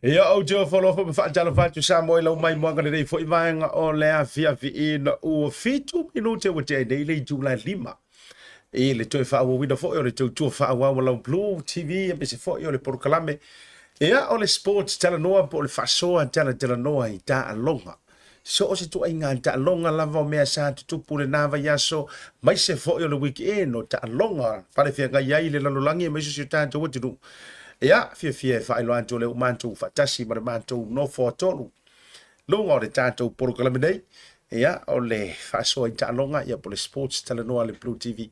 Ia ou te ofo alofa ma faatalofa atu Samoa i lau maimoaga lenei foi vaega o le afiafi ina ua 7 minute ua tea nei le itula e 5 i le toe faaauauina foi o le tautua faaauau a lau Blue TV aemaise foi o le polokalame ia o le Sports Talanoa po o le faasoa talatalanoa i taaloga. So o se tuaiga taaloga lava o mea sa tutupu lena vaiaso, maise foi o le weekend o taaloga palefeagai ai le lalolagi aemaise si o tatou atunuu. Ia, fiafia e faailoa atu o lea ua matou faatasi ma le matou nofo a tolu luga o le tatou polokalame nei, ia, o le faasoa i taaloga, ia, po o le Sports Talanoa a le Blue TV.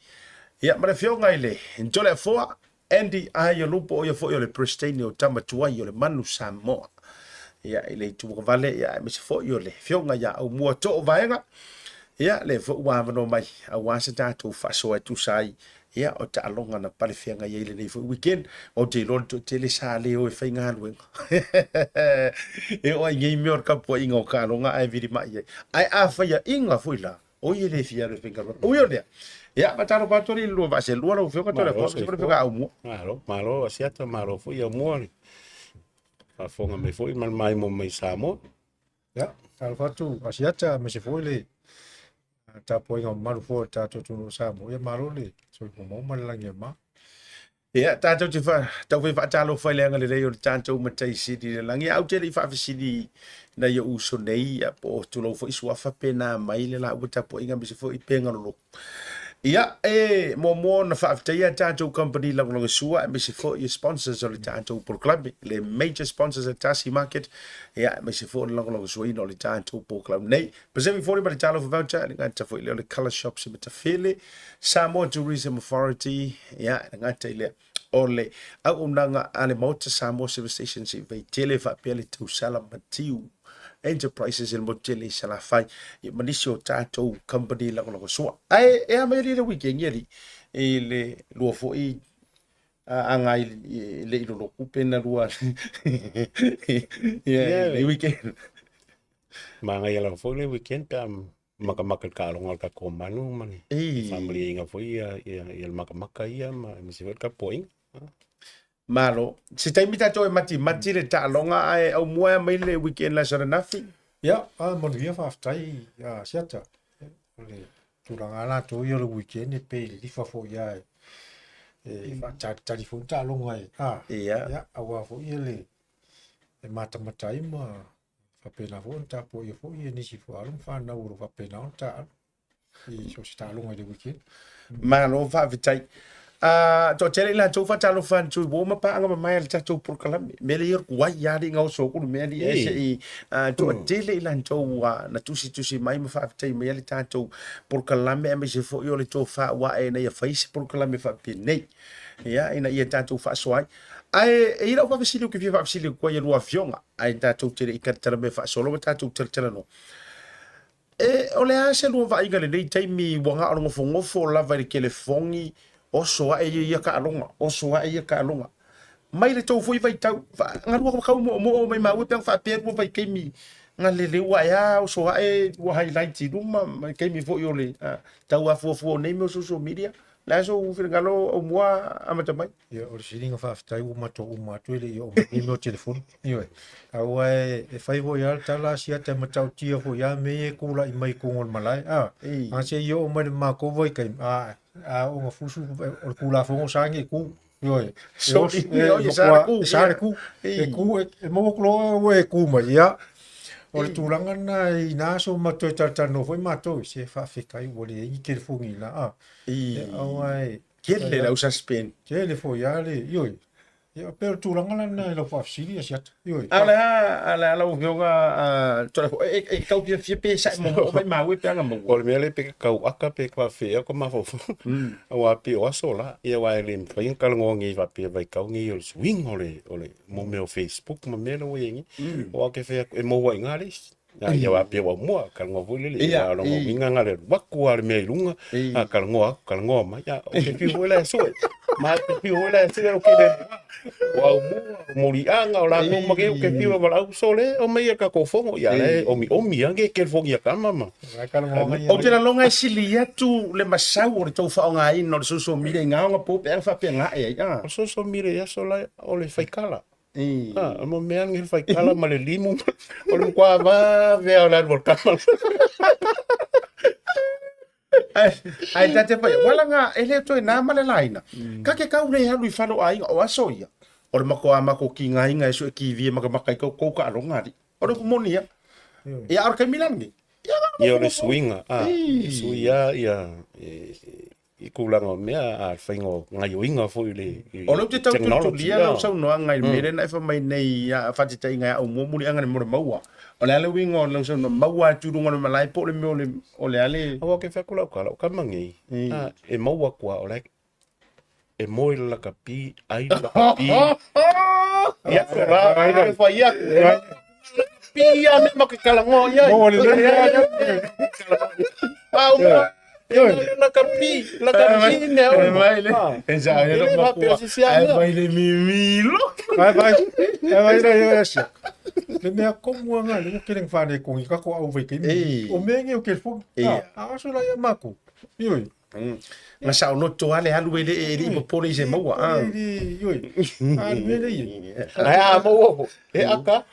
Ia, ma le afioga i le Toleafoa Andy Aiolupo, o ia foi o le Peresetene o Tama Tuai o le Manu Samoa. Ia, i le itu vale, ia, aemaise foi o le afioga ia Aumua Too Vaega. Ia, lea foi ua avanoa mai, aua se tatou faasoa e tusa ai, ia, o taaloga na palefeagai ai lenei foi weekend. Ou te iloa le toatele sa le o e faigaluega. E oo ai nei mea o le tapuaiga o taaloga ae vilima'i ai. Ae a faia'iga foi la, o ia le fia alu e faigaluega. Ui o lea, ia, faatalofa atu alii lua vaaselua lau Afioga Toleafoa, aemaise foi le Afioga Aumua. Malo, malo Asiata, malo foi Aumua le faafofoga mai foi ma le maimoa mai Samoa. Ia, talofa atu Asiata, aemaise foi le tapuaiga mamalu foi o le tatou atunuu o Samoa. Ia, malo le soifua maua ma le lagi e mama. Ia, tatou te tau fai faatalofa i le agalelei o le tatou Matai Sili i le lagi. Ae ou te le i faafesili nai ou uso nei, ia, po o tulou foi suafa pe na mai le laua tapuaiga aemaise foi pe galolo. Ia, e muamua ona faafetaia tatou company lagolagosua aemaise foi sponsors o le tatou polokalame, le major sponsors a Tasi Market, ia, aemaise foi o le lagolagosuaina o le tatou polokalame nei. Pacific 40 ma le Talofa Voucher, le gata foi lea o le Colour Shops i Matafele, Samoa Tourism Authority, ia, le gata i lea o le auaunaga a le Maota Samoa Service Station i Vaitele faapea le Tausala Matiu Enterprises i le motu tele i Salafai, ia ma nisi o tatou company lagolagosua. Ae e a mai ali le weekend ia ali i le lua foi aga i le i loloku pe na lua ia le weekend. Manaia lava foi le weekend pe a makamaka i le taaloga a le tatou manu ma le faamalieina foi ia, ia, ia le makamaka ia ma aemaise foi le tapuaiga. Malo. Se taimi tatou e matimati le taaloga ae aumua e mai le weekend le aso ananafi. Ia, a manuia faafetai a Siata. O le tulaga lava latou ia o le weekend e pei lilifa foi lava e faatalitali foi ni taaloga e, a, ia, aua foi le e matamata ai ma faapena foi ona tapuaia foi nisi foi alo ma fanau o lo o faapena ona taaalo i so o se taaloga i le weekend. Malo faafetai. Toatele i latou faatalofa atu i uo ma paaga mamae a le tatou polokalame. Mea lea ia o le tuai lava alii gaoso aku le mea alii ae se i toatele i latou na tusitusi mai ma faafetai mai a le tatou polokalame aemaise foi o le tofa ua ae ina ia fai se polokalame faapenei. Ia, ina ia tatou faasoa ai. Ae e i ai lau faafesili ou te fia faafesili atu ai i a lua afioga, ae tatou te le i talatala mea faasolo ma tatou talatalanoa. E, o le a se lua vaaiga i lenei taimi ua na o le nofonofo lava i le telefoni, oso ae ia ia taaloga, oso ae ia taaloga. Mai le tou foi vaitau, na lua tau moomoo mai maua pe ana faapea lua vaitaimi na leleu ae a oso ae ua highlight i luma ma le taimi foi o le tau afuafua o nei mea o social media. Le a sou finagalo Aumua amata mai? Ia, o le siliga faafetai ua matou uma atu e le i oo mai nei mea o telefoni. Ioe. Aua e fai foi lava le tala a Siata e matautia foi lava mea ia e tulai mai i totonu o le malae. A, a se i oo mai le matou vaitaimi, a, a oo ina fusu, o le Tulafono sa agi e tu. Ioe. E oso, e, sa le tu. E sa le tu. E tu, e maua atu loa ua e tu mai. Ia, o le tulaga lena i na aso ma toe talatalanoa foi matou, se faafetai ua leai ni telefoni i ina. A, aua e Tele lau suspend. Tele foi lava le, ioe. Ia, pei o le tulaga la lena i lau faafesili ia Siata. Ioe. A o le a, le a lau Afioga, Toleafoa, e tau fiafia pe sae momoo mai maua pe ana maua. O le mea lea pe tau aka pe faafefea ko mafaufau. Aua pei o aso la, ia aua e le mafai ona talanoa nei faapea vaitau nei o le suiga o le, o le, mo mea o Facebook ma mea la ua i ai nei. Aua ou te fai atu, e maua ai i ina le isi. Ia aua pei ua mua, talanoa foi lele, ia o lona uiga na o le alu atu lava o le mea i luga, a talanoa atu, talanoa mai, ia, ou te fiu foi la e sue, ma te fiu foi la e sue, ou te le o Aumua, o Muliaga, o latou ma ou te fiu e valaau, sole, omai e tatou fono, ia la e omiomi lava ke telefoni a tama ma. Ou te lagona e sili atu le masau o le tou faaaogaina o le social media i ngā ona po pe ana faapea ga'e ai, a. O le social media i aso la, o le faikala. Ah, mo mea ngi faikala ma le limu o le matua vave lava o le alu o le tama. Ae ta te fai, wala nga e le toe nā ma le laina. Ka ke kau le alu i falo aiga o aso ia. O le mako a mako ki ngā inga e sue ki vie maka maka i kau kou ka alonga ari. O le moni ia. Ia ar kai milan ni. Ia o le suiga, a, e sui lava ia i tulaga o mea, a le faiga o gaioiga foi i le O lea ou te tau tulitulia lau saunoaga i le mea lea na e fai mai nei ia faataitaiga ia au muamuli anga le mea o le maua. O le a le uiga o lau saunoaga maua atu i luga o le malae po o le mea o le o le a le Aua ke fai atu lau tala, o tama nei, a, e maua atu lava o la e e moe i le lakapi, ai le lakapi. Ia, o la e fai atu, e lakapi ia mea ma ke talanoa i ai. Maua lelei. A uma, e lakapi, lakapi mea uma. E mai le, e sa e le makua, e mai le mimilo. Vai, vai, vai, vai, vai, asia. Le mea komu anga le ke leng whane kongi ka ko au vai ke. O mea nge o ke fo. A aso la ia maku. Ioi. Na saoloto lava le alu e le e le i popole i se maua. A. Ioi. A le mea le ia. Ae a maua foi, e aka.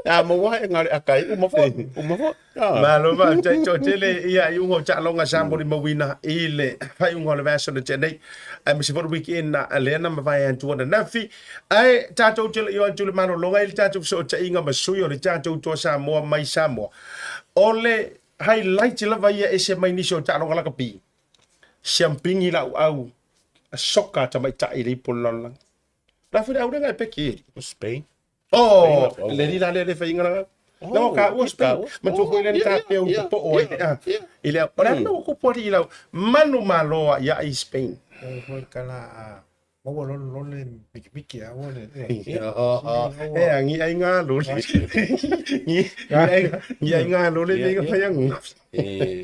A maua e ngale aka i uma foi, uma foi. Malo faafetai toatele ia iuga o taaloga sa molimauina i le faaiuga o le vaiaso na tea nei aemaise foi le weekend na lea na mavae atu ananafi ae tatou te le i o atu i le malologa i le tatou fesootaiga ma sui o le tatou Toa Samoa mai Samoa o le Highlight lava ia ese mai nisi o taaloga lakapi. Siampingi lauau a soka tamaitai le ipo le lalolagi. La foi le aulega e peki eli. Spain. Oh, le li la le le faiga la. La o ka ua Spain. Ma tu foi le ta pe u po o ai. I le o la no ko po i lau manu maloa ia i Spain. O foi kala Maua lole lole mikimiki a ua le E angi ai ngā lole. Ngi ai ngā lole nei nga whai angu. E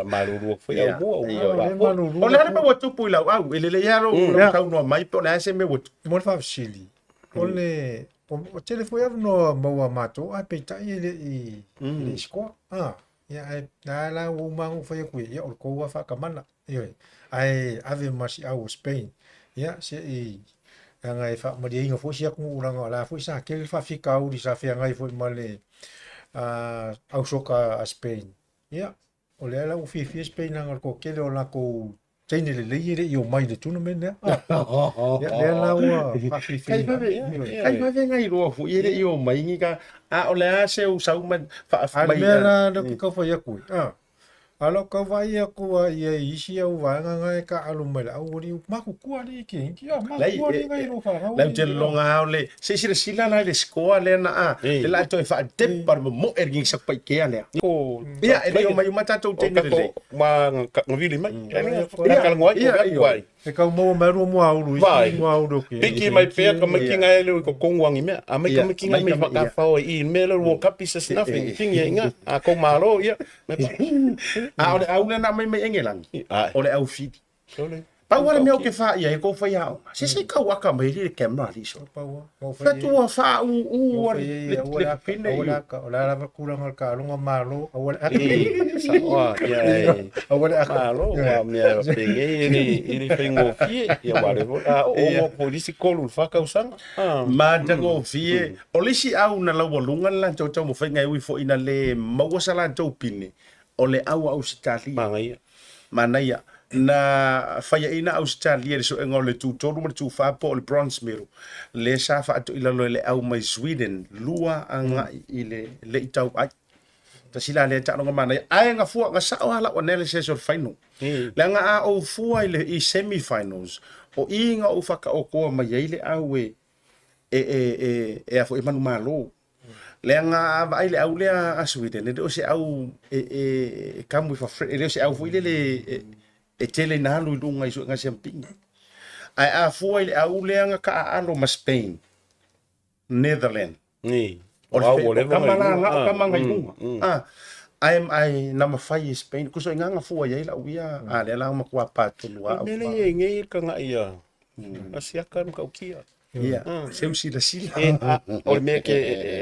malulu aku foi au mua O le ale me ua tupu i lau au, e lele ia lou saunoa mai pe o le a se mea ua tupu. Mo le faafesili, o le o tele foi avanoa maua matou ae peitai e le i le i score. Ah, ia ae na la ua uma ona ou fai atu ia o le tou lava faatamala. Ioe, ae ave ma si au o Spain, ia, se i, leaga e faamalieina foi si atunuu leaga o la foi sa tele le faafitauli sa feagai foi ma le au soka a Spain. Ia, o lea la ua fiafia Spain leaga o le toatele o latou teine lelei e le i omai i le tournament lea. Ia, lea la ua faafiafia. Kai vave ngai loa foi e le i omai ni ka a o le a se u sau ma A le mea la lea ou te tau fai atu ai, A o lau tau vaai atu a ia i isi au vaega na e taaalo mai le aualii, matutua alii ke inki, a matutua alii nai lou fanau. Lau te lologa lava o le, se i silasila la i le score lea na a, le la toe faadepa le momoe le sa paikea lea. Ia, e le i omai uma tatou teine lelei. Ma nga vili mai. Ia, kalangua ai, E kau maua mai rua mua uru i mua uru ke. Piki mai pea ka mai kinga ele ko kongu angi mea. A mai ka mai kinga mai whakawhao i mea le World Cup is nothing. Tingi e inga. A ko malo ia. A o le au lena mai mai Engelangi. O le au fili. Pau lava le mea o ke wha ia e kou whai aoga. Se se kau aka mai le camera li so. Whatua wha u u le le pine i. O la lava kulanga ka alonga malo aua le aka. Saoa ia e. Aua le aka. Malo ua mea pengei e le e le faigofie ia ua le a o o po lisi kolu le fa tausaga. Matagofie. O le isi au na laualuga le latou taumafaiga e ui foi ina le maua sa latou pine, o le au a Ausetalia. Manaia. Manaia. Na faiaina Ausetalia i le suega o le tu tolu ma le tu fa po o le bronze medal, lea sa faatoilalo e le au mai Sweden, lua agai i le le'i tauai. Tasi la lea taaloga manaia. Ae na fua, na sao lava lau analysis o le final. Leaga a ou fua i le i semi finals, o i na ou fakaokoa mai ai le au e e e e e a foi e manumalo. Leaga a vaai le au lea a Sweden, e le o se au e e e come with a friend, e le o se au foi lele e e tele ina alu i luga i suega siampingi. Ae a fua i le au lea na kaaalo ma Spain, Netherland. Ni. O le fe, o kama la nga o kama ngai lunga. Ah, ai ai na mafai e Spain kuso inga nga fua iai lau ia a lea la matua pa tonu a. Mele ia ngei ka nga ia. Asiaka ma kaukia. Ia, seu sila sila. O le mea ke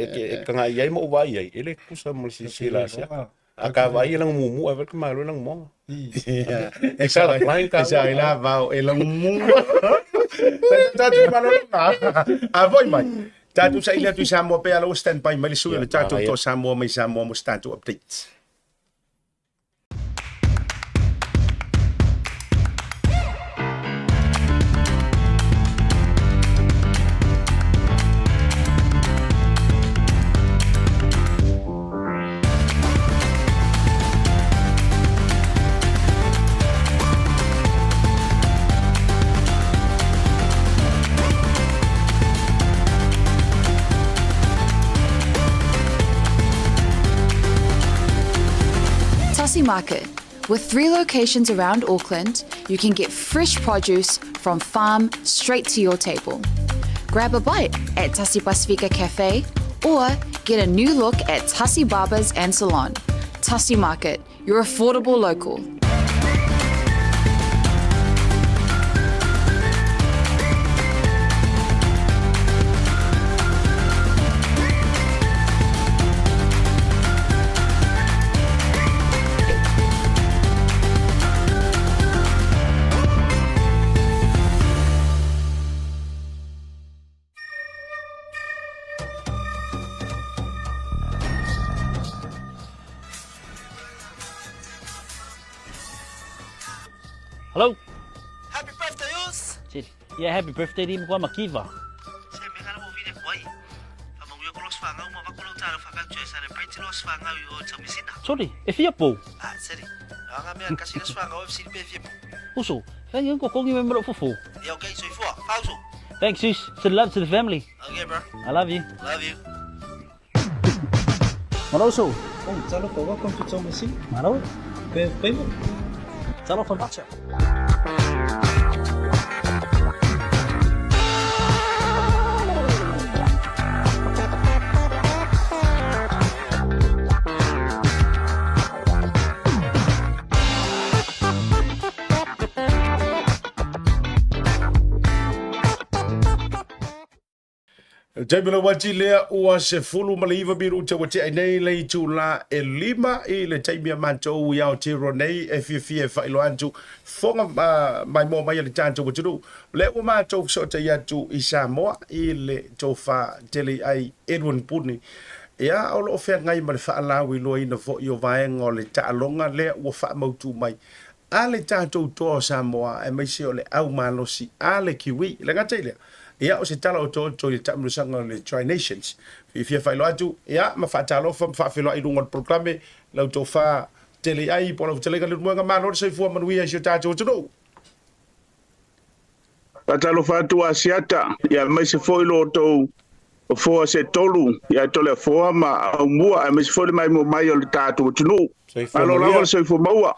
ke ka nga iai mo vai ai, ele kusa mo le sila asiaka. A ka vai e langa mumu a ka malo langa moga. E sa e sa ila vao e langa mumu. Tatou malologa. A foi mai. Tatou saili atu i Samoa pea la ua stand by mai le sui o le tatou Toa Samoa mai Samoa mo se tatou update. Tassie Market. With three locations around Auckland, you can get fresh produce from farm straight to your table. Grab a bite at Tassie Pasifika Cafe or get a new look at Tassie Barbers and Salon. Tassie Market, your affordable local. Hello. Happy birthday, us! Yeah, happy birthday to kwa Makiva. Se me ngala mo vine kwai. Fa mangu ko los fanga uma va ko lo talo fa ka tse celebrate los fanga o tamisina. Sorry, e fia pou. Ah, seri. Anga me kasi los fanga o fsi pe fia pou. Uso, thank you ko kongi me mro fufu. Yeah, okay, so ifua. Pauso. Thanks, sis. Send love to the family. Okay, bro. I love you. Love you. Malo uso. Oh, talofa, welcome to Tomasina. Malo. Pe pemo. Talofa macha. Taimi lau ati lea ua 19 minute ua tea nei le itula e lima i le taimi a matou i Aotearoa nei e fiafia e faailoa atu fofoga maimoa mai a le tatou atunuu. O lea ua matou fesootai atu i Samoa i le tofa tele ai Edwin Puni. Ia, o lo o feagai ma le faalauiloaina foi o vaega o le taaloga lea ua faamautu mai a le tatou toa o Samoa aemaise o le au malosi a le Kiwi. E le gata i lea, ia o se tala otooto i le taamilosaga o le Tri Nations. Fiafia faailoa atu, ia ma faatalofa ma faafeiloai i luga o le polokalame lau tofa tele ai po o lau fetalaiga Leulumoega. Malo le soifua manuia i si o tatou atunuu. Faatalofa atu Asiata, ia aemaise foi lo outou foa se tolu ia Toleafoa ma Aumua, aemaise foi le maimoa mai o le tatou atunuu. Soifua Malo lava manuia. le soifua maua.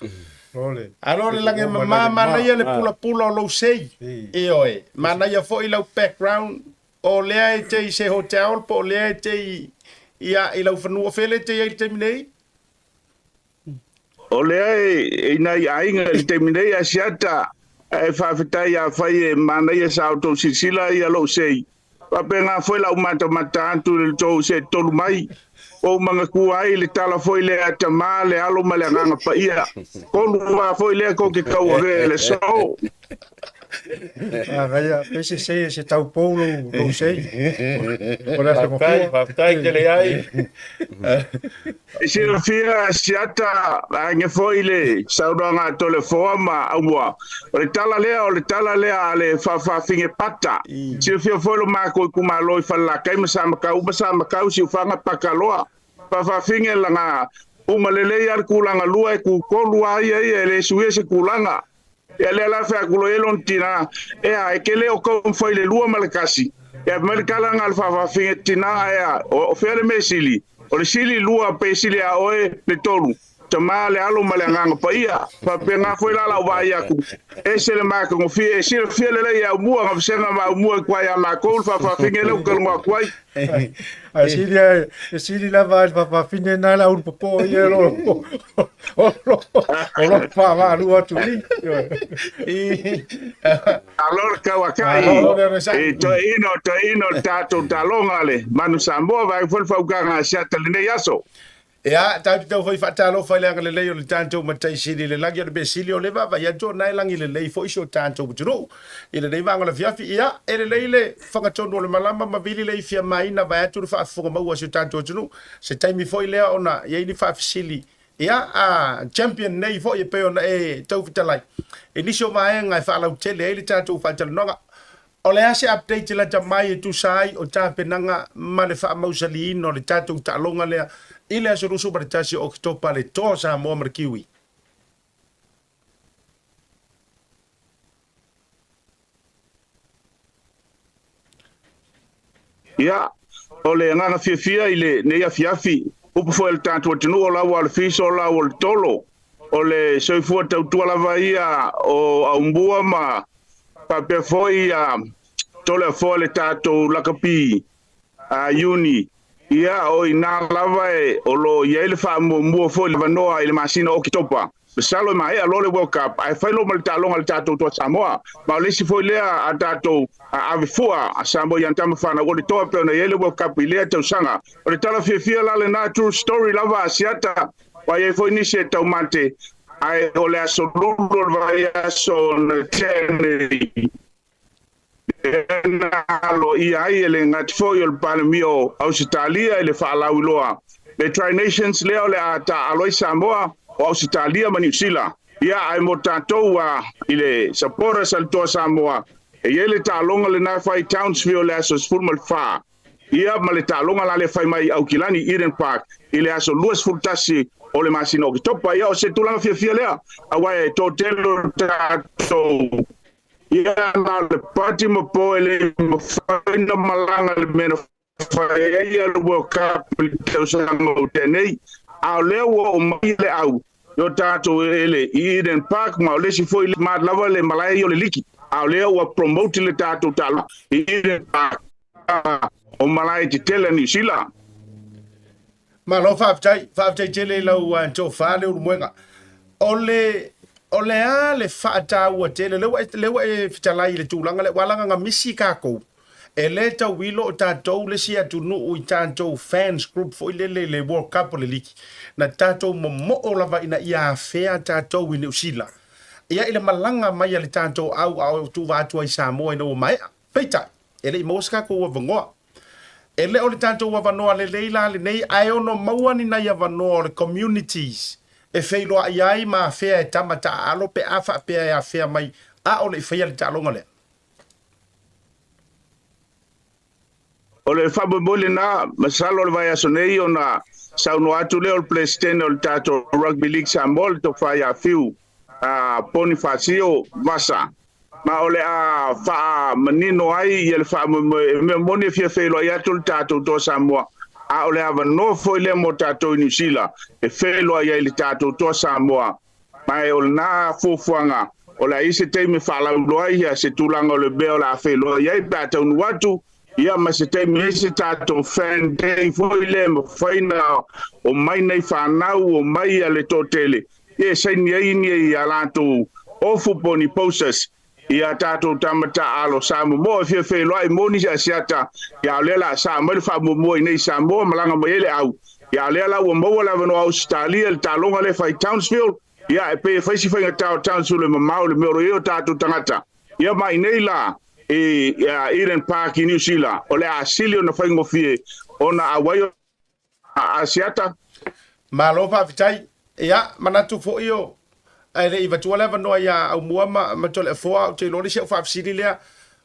Lole. Alo le lagi mama, manaia le pulapula o lou sei. Ioe, manaia foi lau background o lea e te i se hotel po o lea e te i ia i lau fanua fele te i ai le taimi nei? O lea e i nai aiga i le taimi nei Asiata, ae faafetai afai e manaia sa outou silasila ia lou sei. Faapena foi lau matamata atu i le tou seetolu mai, ua ou manatua ai le tala foi lea a Tama, le Alo ma le Agaga Paia. Kolu wā foi lea kou ke tauave e le aso. Manaia, pe se sei e se taupou lou, lou sei. O le aso Faafetai, mafua. faafetai tele ai. E silafia Asiata, vaega foi le saunoaga a Toleafoa ma Aumua, o le tala lea, o le tala lea a le faafafine pata. Silafia foi lo makou itumalo i Falelatai ma Samatau ma Samatau, Siufaga, Pakaloa. Faafafine laga uma lelei a le tulaga lua e kukolu a ia ia e le suia se tulaga. Ia lea la fai atu loa i ai lona tina, Ea, e te le o taumafai i le lua ma le kasi. Ia fai mai le tala lena a le faafafine tina, Ea, o fea le mea sili? O le sili lua pe sili a oe le tolu? Tama le Alo ma le Agaga Paia. Faapena foi la lau vaai atu, ese le matagofie, e silafia lelei e Aumua, na vasega ma Aumua i tua ia matou le faafafine lea ou te talanoa atu ai. Ae sili ae, e sili lava ai le faafafine na le aulu popo ia lo o lo o lo faavaalua atu i. Alo le tauatai i toeaina o toeaina o le tatou taloga le Manu Samoa, vaega foi le fautuaga a Asiata i lenei aso. Ia, tatou te tau foi faatalofa i le agalelei o le tatou Matai Sili i le lagi. O le mea sili o le vaavaai atu o na e lagi lelei foi si o tatou atunuu i lenei vaega o le afiafi. Ia, e lelei le fagatonu o le malama ma vili le ifi a maina vaeatu le faafofoga maua a si o tatou atunuu. Se taimi foi lea ona i ai ni faafesili ia a champion nei foi e pei ona e tau fetalai i nisi o vaega e faalautele ai le tatou faatalanoaga. O le a se update lata mai e tusa ai o tapenaga ma le faamausaliina o le tatou taaloga lea i le aso 21 o Oketopa le Toa Samoa ma le Kiwi? Ia, o le agaga fiafia i lenei afiafi, upu foi a le tatou atunuu o lau o le fiso o lau o le tolo, o le soifua tautua lava ia o Aumua ma faapea foi ia Toleafoa le tatou lakapi a Iuni. Ia, o i ina lava e o lo o i ai le faamuamua foi le avanoa i le masina o Oketopa. Masalo e maea loa le World Cup ae fai loa ma le taaloga a le tatou Toa Samoa. Ma o le isi foi lea a tatou ave fua a Samoa i ana tama fanau o le toa pei ona i ai le World Cup i lea tausaga. O le tala fiafia la lena, true story lava a Asiata, ua i ai foi nisi e taumate ae o le aso Lulu o le vaiaso na tea nei lea na aloaia ai e le gata foi o le Palemia o Ausetalia i le faalauiloa le Tri-Nations lea o le a taaalo ai Samoa o Ausetalia ma Niu Sila. Ia, ae mo tatou a i le supporters a le Toa Samoa, e i ai le taaloga lena e fai i Townsville i le aso 14. Ia ma le taaloga la lea e fai mai i Aukilani, Eden Park, i le aso 21 o le masina o Oketopa. Ia, o se tulaga fiafia lea, aua e toatele o tatou Ia na o le pati ma po e le mafai ona malaga i le mea na fai ai le World Cup i le tausaga ua tea nei, a o lea ua oo mai le au i o tatou eleele i Eden Park, ma o le isi foi smart lava le malae ia o le liki, a o lea ua promote le tatou taaloga i Eden Park o malae tetele a Niu Sila. Malo faafetai, faafetai tele i lau tofa Leulumoega. O le o le a le faataua tele, lea ua e, lea ua e fetalai i le tulaga lea, ua laga misi tatou. E le tauilo o tatou le isi atunuu i tatou fans group foi lele i le World Cup o le liki. Na tatou momoo lava ina ia afea tatou i Niu Sila. Ia i le malaga mai a le tatou au a o tuva atu ai i Samoa ina ua maea. Peitai, e le i maua se tatou avanoa. E le o le tatou avanoa lelei la lenei, ae ono maua ni nai avanoa o le communities e feiloai ai ma afea e tama taaalo pe a faapea e afea mai a o le i faia le taaloga lea. O le faamoemoe lena, masalo o le vaiaso nei ona saunoa atu lea o le Peresetene o le tatou Rugby League Samoa, le Tofa ia Fiu Ponifasio Vasa, ma o le a faamanino ai ia le faamoemoe e mea moni e fia feiloai atu le tatou Toa Samoa, a o le avanoa foi lea mo tatou i Niu Sila e feiloai ai le tatou Toa Samoa. Ma o lena fuafuaga o le a i ai se taimi e faalauiloa ai ia se tulaga o le mea o le a feiloai ai pe a taunuu atu, ia ma se taimi ai se tatou fan day foi lea e mafai ona omai nei fanau, omai ia le toatele ia e saini ai ni a latou ofu po o ni posters i a tatou tama taaalo Samoa e fia feiloai mo nisi Asiata, ia o lea la saa mai le faamuamua i nei Samoa malaga mai ai le au, ia o lea la ua maua le avanoa Ausetalia i le taaloga lea e fai i Townsville, ia e pei e fai si faigata o Townsville e mamao i le mea o lo o i ai o tatou tagata, ia ma i nei la i Eden Park i Niu Sila o le a sili ona faigofie ona auai o Asiata. Malo faafetai. Ia, manatu foi o, ae le i vatua le avanoa iā Aumua ma, ma Toleafoa, ou te iloa le isi au faafesili lea,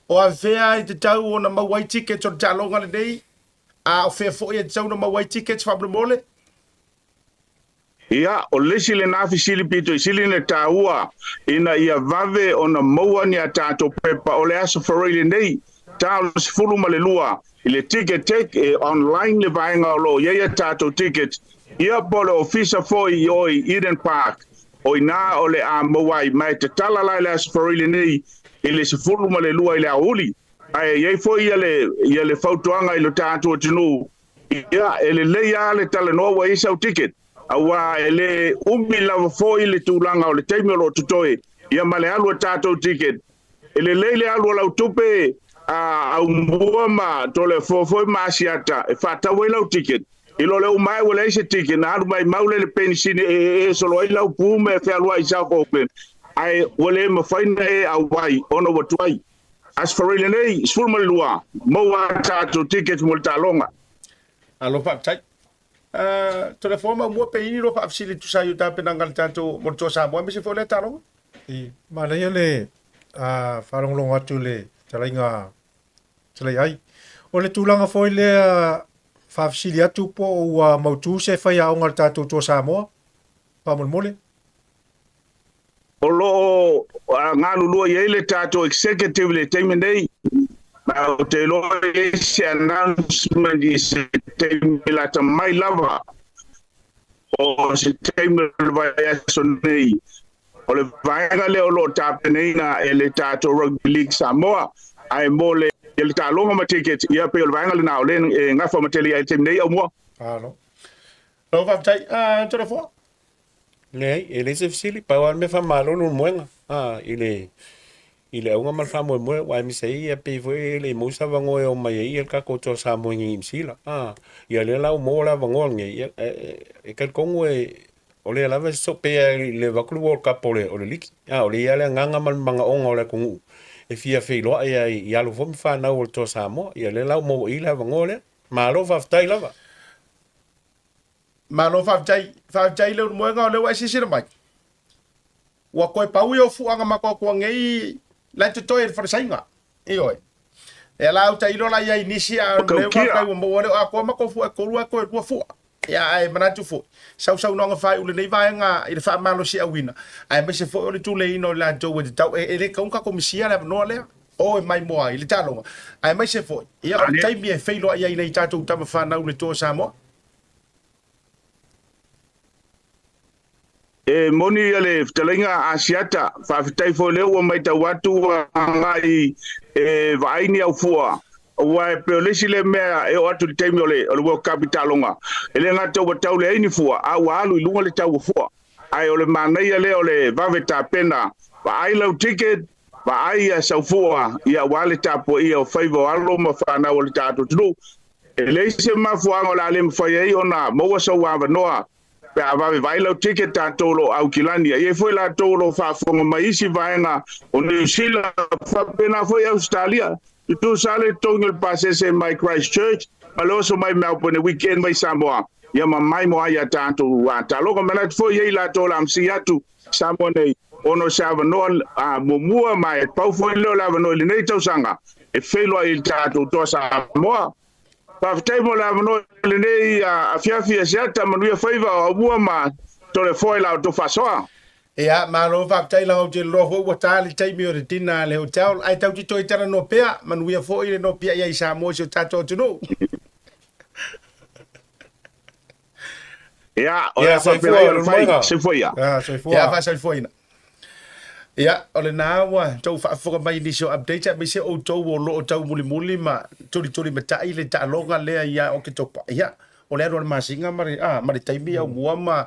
o afea e tatau ona maua ai tickets o le taaloga lenei, a o fea foi e tatau ona maua ai tickets faamolemole? Ia, o le isi lena fesili pito i sili ona taua ina ia vave ona maua ni a tatou pepa o le Aso Faraile lenei, ta o le 12 i le Ticketek, e online le vaega o lo o i ai a tatou ticket, ia po o le ofisa foi i o i Eden Park, o i ina o le a maua ai, ma e tatala la i le Aso Faraile nei i le 12 i le aoauli. Ae i ai foi ia le, ia le fautuaga i lo tatou atunuu, Ia, e lelei lava le talanoa ua i ai sau ticket, aua e le umi lava foi le tulaga o le taimi o lo o totoe, ia ma le alu a tatou ticket. E lelei le alu o lau tupe a Aumua ma Toleafoa foi ma Asiata e faatau ai lau ticket. I lo le uma ae ua leai se ticket, na alu maimau lea i le penisini e ee solo ai lau pu ma e fealuai i South Auckland, ae ua le mafai ona e auai ona ua tuai. Aso Faraile nei, 12, maua a tatou tickets mo le taaloga. Malo faafetai. Toleafoa Maumua pe i ni lua faafesili e tusa ai o tapenaga a le tatou mo le Toa Samoa aemaise foi o lea taaloga? I, manaia le faalogologo atu i le fetalaiga Fetalai Ai. O le tulaga foi lea faafesili atu po o ua mautu se faiaoga a le tatou Toa Samoa, faamolemole. O lo o galulue i ai le tatou executive i le taimi nei, ma ou te iloa e i ai se announcement i se taimi lata mai lava, o se taimi o le vaiaso nei. O le vaega lea o lo o tapenaina e le tatou Rugby League Samoa, ae mo le taaloga ma tickets, ia pei o le vaega lena o lea e gafa ma tele i ai i le taimi nei, Aumua. Malo. Lau faafetai. Toleafoa. Leai, e leai se fesili, pau lava le mea faamalolo le moega, a, i le, i le auga ma le faamoemoe, aua e misa ai, ia pei foi e le i maua se avanoa e oo mai ai le tatou toa Samoa i Niu Sila, a, ia lea la ua maua le avanoa lenei, ia, e talitonu e, o lea lava e sosoo pei lava i le avatu le World Cup o le, o le liki, a, o lea e i ai le agaga ma le manaoga o le atunuu e fia feiloai ai i alo foi ma fanau o le toa Samoa, ia lea la ua maua i i le avanoa lea. Malo faafetai lava. Malo faafetai, faafetai Leulumoega o lea ua e silasila mai. Ua toe pau ia o fuaga makoakoa nei la e totoe i le falesaiga. Ioe. Ia la au tailo la iai nisi a o lea faafetai ua maua lea o atoa matou fua e tolu ae toe lua fua. Ia ae manatu foi, sausaunoaga faaiu lenei vaega i le faamalosiauina, aemaise foi o le tuleina o i latou e tatau, e le tatau ona tatou misia le avanoa lea. O e maimoa ai le taaloga, aemaise foi, ia o le taimi e feiloai ai nei tatou tama fanau i le Toa o Samoa. E moni ia le fetalaiga Asiata, faafetai foi lea ua maitau atu ua agai e vaai ni au fua, aua e pei o le isi lea mea e oo atu i le taimi o le World Cup i taaloga, e le gata ua tau leai ni fua, a ua alu i luga le tau o fua. Ae o le manaia lea o le vave tapena, vaai lau ticket, vaai ia sau fua, ia aua le tapuaia o faiva o alo ma fanau o le tatou atunuu. E leai se mafuaaga o le a le mafai ai ona maua sou avanoa pe a vave vaai lau ticket tatou o lo o Aukilani. E i ai foi latou o lo o faafofoga mai isi vaega o Niu Sila faapena foi Ausetalia. Tutusa le totogi o le pasese mai Christchurch ma le oso mai Melbourne i weekend mai Samoa ia ma maimoa ai a tatou taloga. Manatu foi e i ai latou o le a msi atu Samoa nei ona o se avanoa muamua ma e pau foi lea o le avanoa i lenei tausaga e feiloai i le tatou Toa Samoa. Faafetai mo le avanoa i lenei afiafi Asiata, manuia faiva o Aumua ma Toleafoa i la outou faasoa. Ia, malo faafetai lava ou te iloa foi ua ta le taimi o le dinner a le hotel, ae tatou te toe talanoa pea, manuia foi le nopiai ai i Samoa i si o tatou atunuu. Ia, o le a faapena ia ona fai. Soifua ia. Ia, soifua. Ia, faasoifuaina. Ia, o lena ua tou faafofoga mai i nisi o updates aemaise outou o lo o taumulimuli ma tulitulimatai le taaloga lea ia Oketopa. Ia, o le alu a le masina ma le, ah, ma le taimi aumua ma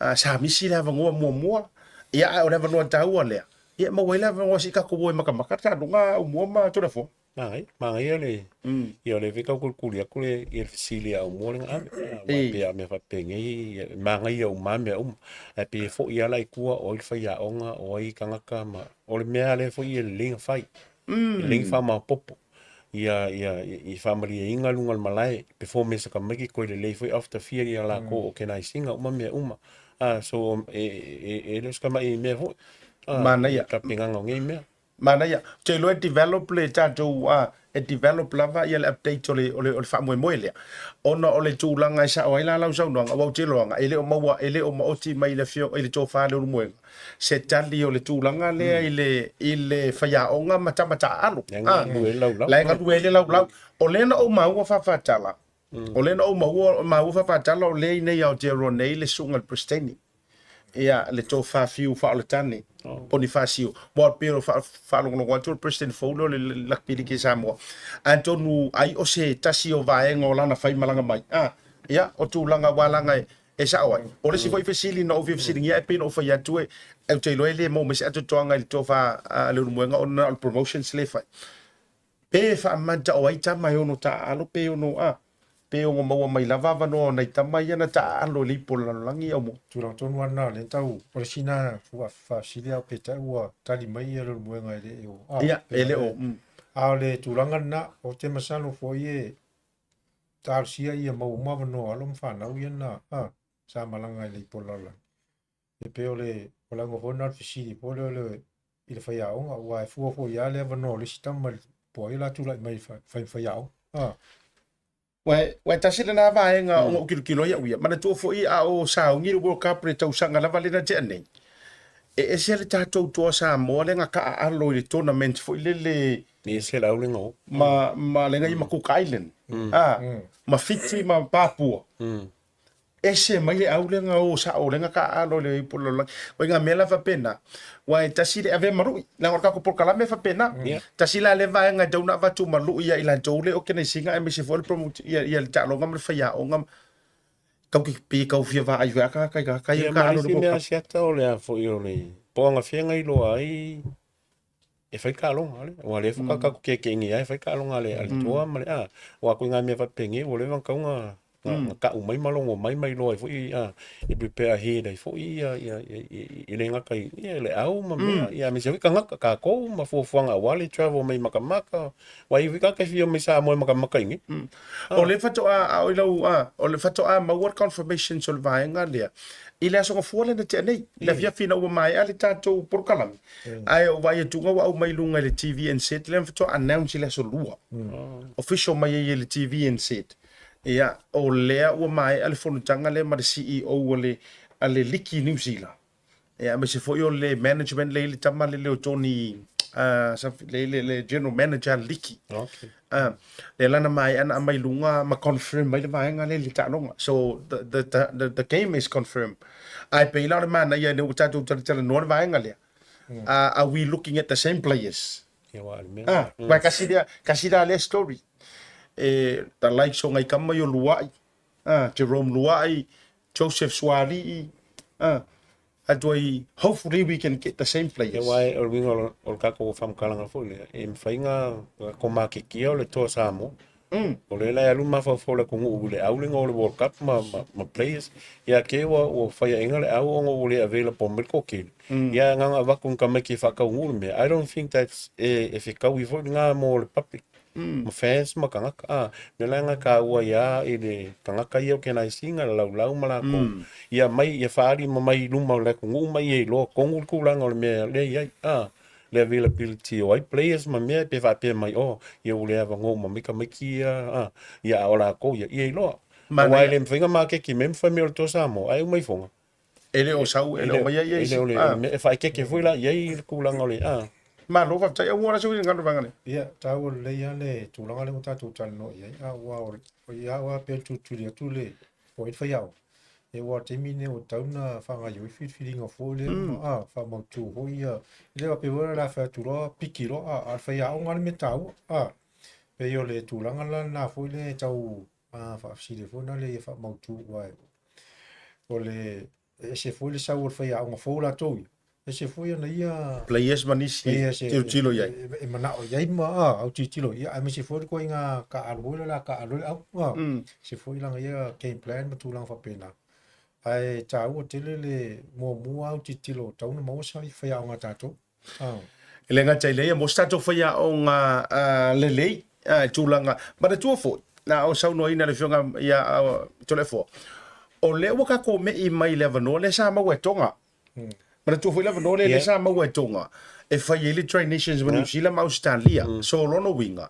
ah, sa misi le avanoa muamua. Ia, ae o le avanoa taua lea. Ia, e maua ai le avanoa se i tatou o e makamaka le taaloga aumua ma Toleafoa. Manaia, manaia le, ia o lea foi tau kulikuli atu le, ia le fesili a Aumua lena ave. Aua e pei a mea faapenei, e manaia uma lava mea uma. Ae pei e foi lava la i tua o ai le faiaoga, o ai tagata ma, o le mea lava lea foi e lelei ona fai. E lelei ona faamaopoopo. Ia, ia, i faamalieina luga o le malae, performance a tamaiti toe lelei foi after fia ia latou organise ina uma mea uma. So e le o se tamai mea foi. Manaia. Tapenaga o nei mea. Manaia. Ou te iloa e develop le tatou a, e develop lava ia le update o le, o le, o le faamoemoe lea. Ona o le tulaga e sao ai la lau saunoaga, aua ou te iloaga e le o maua, e le o maoti mai i le afioga i le tofa a Leulumoega se tali o le tulaga lea i le, i le faiaoga ma tama taaalo. La e galue ai le laulau. La e galue ai le laulau. O lea na ou maua faafatala, o lea na ou maua, maua faafatala o lea i inei i Aotearoa nei le susuga i le Peresetene. Ia, le tofa fiu faaoletane, Ponifasio. Mo pei o faalogologo atu o le President fou lea o le Rugby League i Samoa. Atonu ai o se tasi o vaega o lana faimalaga mai. Ah, ia, o tulaga ua laga e sao ai. O le isi foi fesili na ou fia fesiligia e pei ona ou fai atu e, ou te iloa e le maua mai se atoatoaga i le tofa a Leulumoega ona o le promotions lea e fai. Pe faamata o ai tama e ono taaalo pe ono, ah, pe ono maua mai lava avanoa o nai tama ia na taaalo i le ipu o le lalolagi Aumua. Tulaga tonu lava lena o lea tau, o le sina faafesili lava peitai ua tali mai ia Leulumoega e le o, a, Ia, e le o, A o le tulaga lena, ou te masalo foi e talosia ia maua uma avanoa o alo ma fanau ia na, a, sa malaga i le ipu o le lalolagi. E pei o le o le auga foi lena o le fesili foi lea o le i le faiaoga, aua e fua foi lava le avanoa o le isi tama po o ai o le a tulai mai e fai ma faiaoga. A. Ua e tasi lena vaega ona ou tilotilo ai au ia. Manatua foi a o sauni le World Cup i le tausaga lava lea na tea nei, e ese le tatou toa Samoa lea na taaalo i le tournament foi lele E ese le au le gao. Ma le ma Cook Island, a, ma Fiti ma Papua. Ese mai le au lea na o sao lea na taaalo i le ipu o le lalolagi. O ituaiga mea la faapena, aua e tasi le avea ma lui, leaga o le tatou polokalame e faapena. Tasi la lea vaega e tatau ona avatu ma lui ia i latou le organise ina aemaise foi le promote ia, ia le taaloga ma le faiaoga. Tau ke pe tau fia vaai foi a tagata i tagata ia Ia, ma taaalo le i le isi World mea Cup. Asiata o le a foi o le po o agafea na iloa ai e fai taaloga ale. Aua o lea foi tatou te kekeini ai e fai taaloga a le a le toa ma le a. Aua ko ngā mea faapeni ua leva ona tatau ona na tau mai ma logo mai ma iloa ai foi a e prepare ahead ai foi ia ia e le gata i ia le au ma mea ia aemaise foi tagata tatou ma fuafuaga aua le travel mai makamaka. Aua e i ai foi tagata e fia o mai Samoa e makamaka i inei. O le faatoa a o i lau a o le faatoa maua le confirmations o le vaega lea i le Aso Gafua lea na tea nei, i le afiafi ina ua maea le tatou polokalame. Ae o vaai atuga ua aumai i luga i le TVNZ lea na faatoa announce i le Aso Lua. Official mai ai e le TVNZ. Ia, o lea ua maea le fonotaga lea ma le CEO a le, a le liki i Niu Sila. Ia, aemaise foi o le management lea i le tama lele o Tony, uh, le, le, le general manager a le liki. Okay. Lea la na maea na aumai i luga ma confirm mai le vaega lea i le taaloga. So, the game is confirmed. Ae pei la o le manaia ina ua tatou talatalanoa le vaega lea. Are we looking at the same players? Ia aua o le mea. Ah, mm. kasi lea, kasi la lea story. E, the likes o ngai kama i o Luai, ah, Jerome Luai, Joseph Suaalii, ah, atu ai, hopefully we can get the same players. Ia aua o le uiga o le tatou faamatalaga foi lea, e mafai ona tatou maketia o le Toa Samoa. O lea la e alu mafaufau o le atunuu i le au lena o le World Cup ma, ma, ma players. Ia te ua, ua faiaina le au ona ua le available mai le toatele. Ia na ona avatu ni tamaiti e faataunuu le mea. I don't think that's e, e fetaui foi lena mo le public. Ma fans ma tagata. A, mea la na taua ai lava i le tagata ia organise ina, le laulau ma latou. Ia mai, ia faaali ma mai i luma o le atunuu ma ia iloa tonu le tulaga o le mea lea e i ai. A, le availability o ai players ma mea pe faapea mai, oh, ia ua le avanoa uma mai tamaiti ia, a, ia a o latou ia, ia iloa. Aua e le mafai ona maketi mai ma fai mai o le Toa Samoa, ae uma ifoga. E le o sau, e le o mai ai E le o le mea e faaeteete foi la i ai le tulaga o le, a. Malo faafetai, aua la se uiga le vaega lea. Ia, taua lelei lava le tulaga lea ua tatou talanoa i ai, aua o ia au lava pei e tulituli atu le, po o ai le faiaoga. Ia aua o le taimi lenei ua tatau ona faagaoioi filifiliga foi lea ma, a, faamautu foi ia, e le faapea foi la o le a fai atu loa piki loa, a, a o le faiaoga lava le mea taua, a. Pei o le tulaga la lena foi lea e tau faafesili ai foi lena ia faamautu aua o le e ese foi le sau o le faiaoga fou latou ia, ese foi ana ia Players ma nisi players e tilotilo i ai. e manao i ai ma autilotilo ia aemaise foi le ituaiga taaalo foi lea o le a taaalo ai le au. Ese foi lana ia game plan ma tulaga faapena. Ae taua tele le muamua autilotilo tatau ona maua se faiaoga a tatou. E le gata i lea, mo se tatou faiaoga lelei i tulaga. Manatua foi, na o saunoaina le Afioga ia Toleafoa, o lea ua tatou me'i mai i le avanoa lea sa maua e Tonga. Manatua foi le avanoa lea sa maua e Tonga e fai ai le Tri Nations ma Niu Sila ma Ausetalia. So o lona uiga,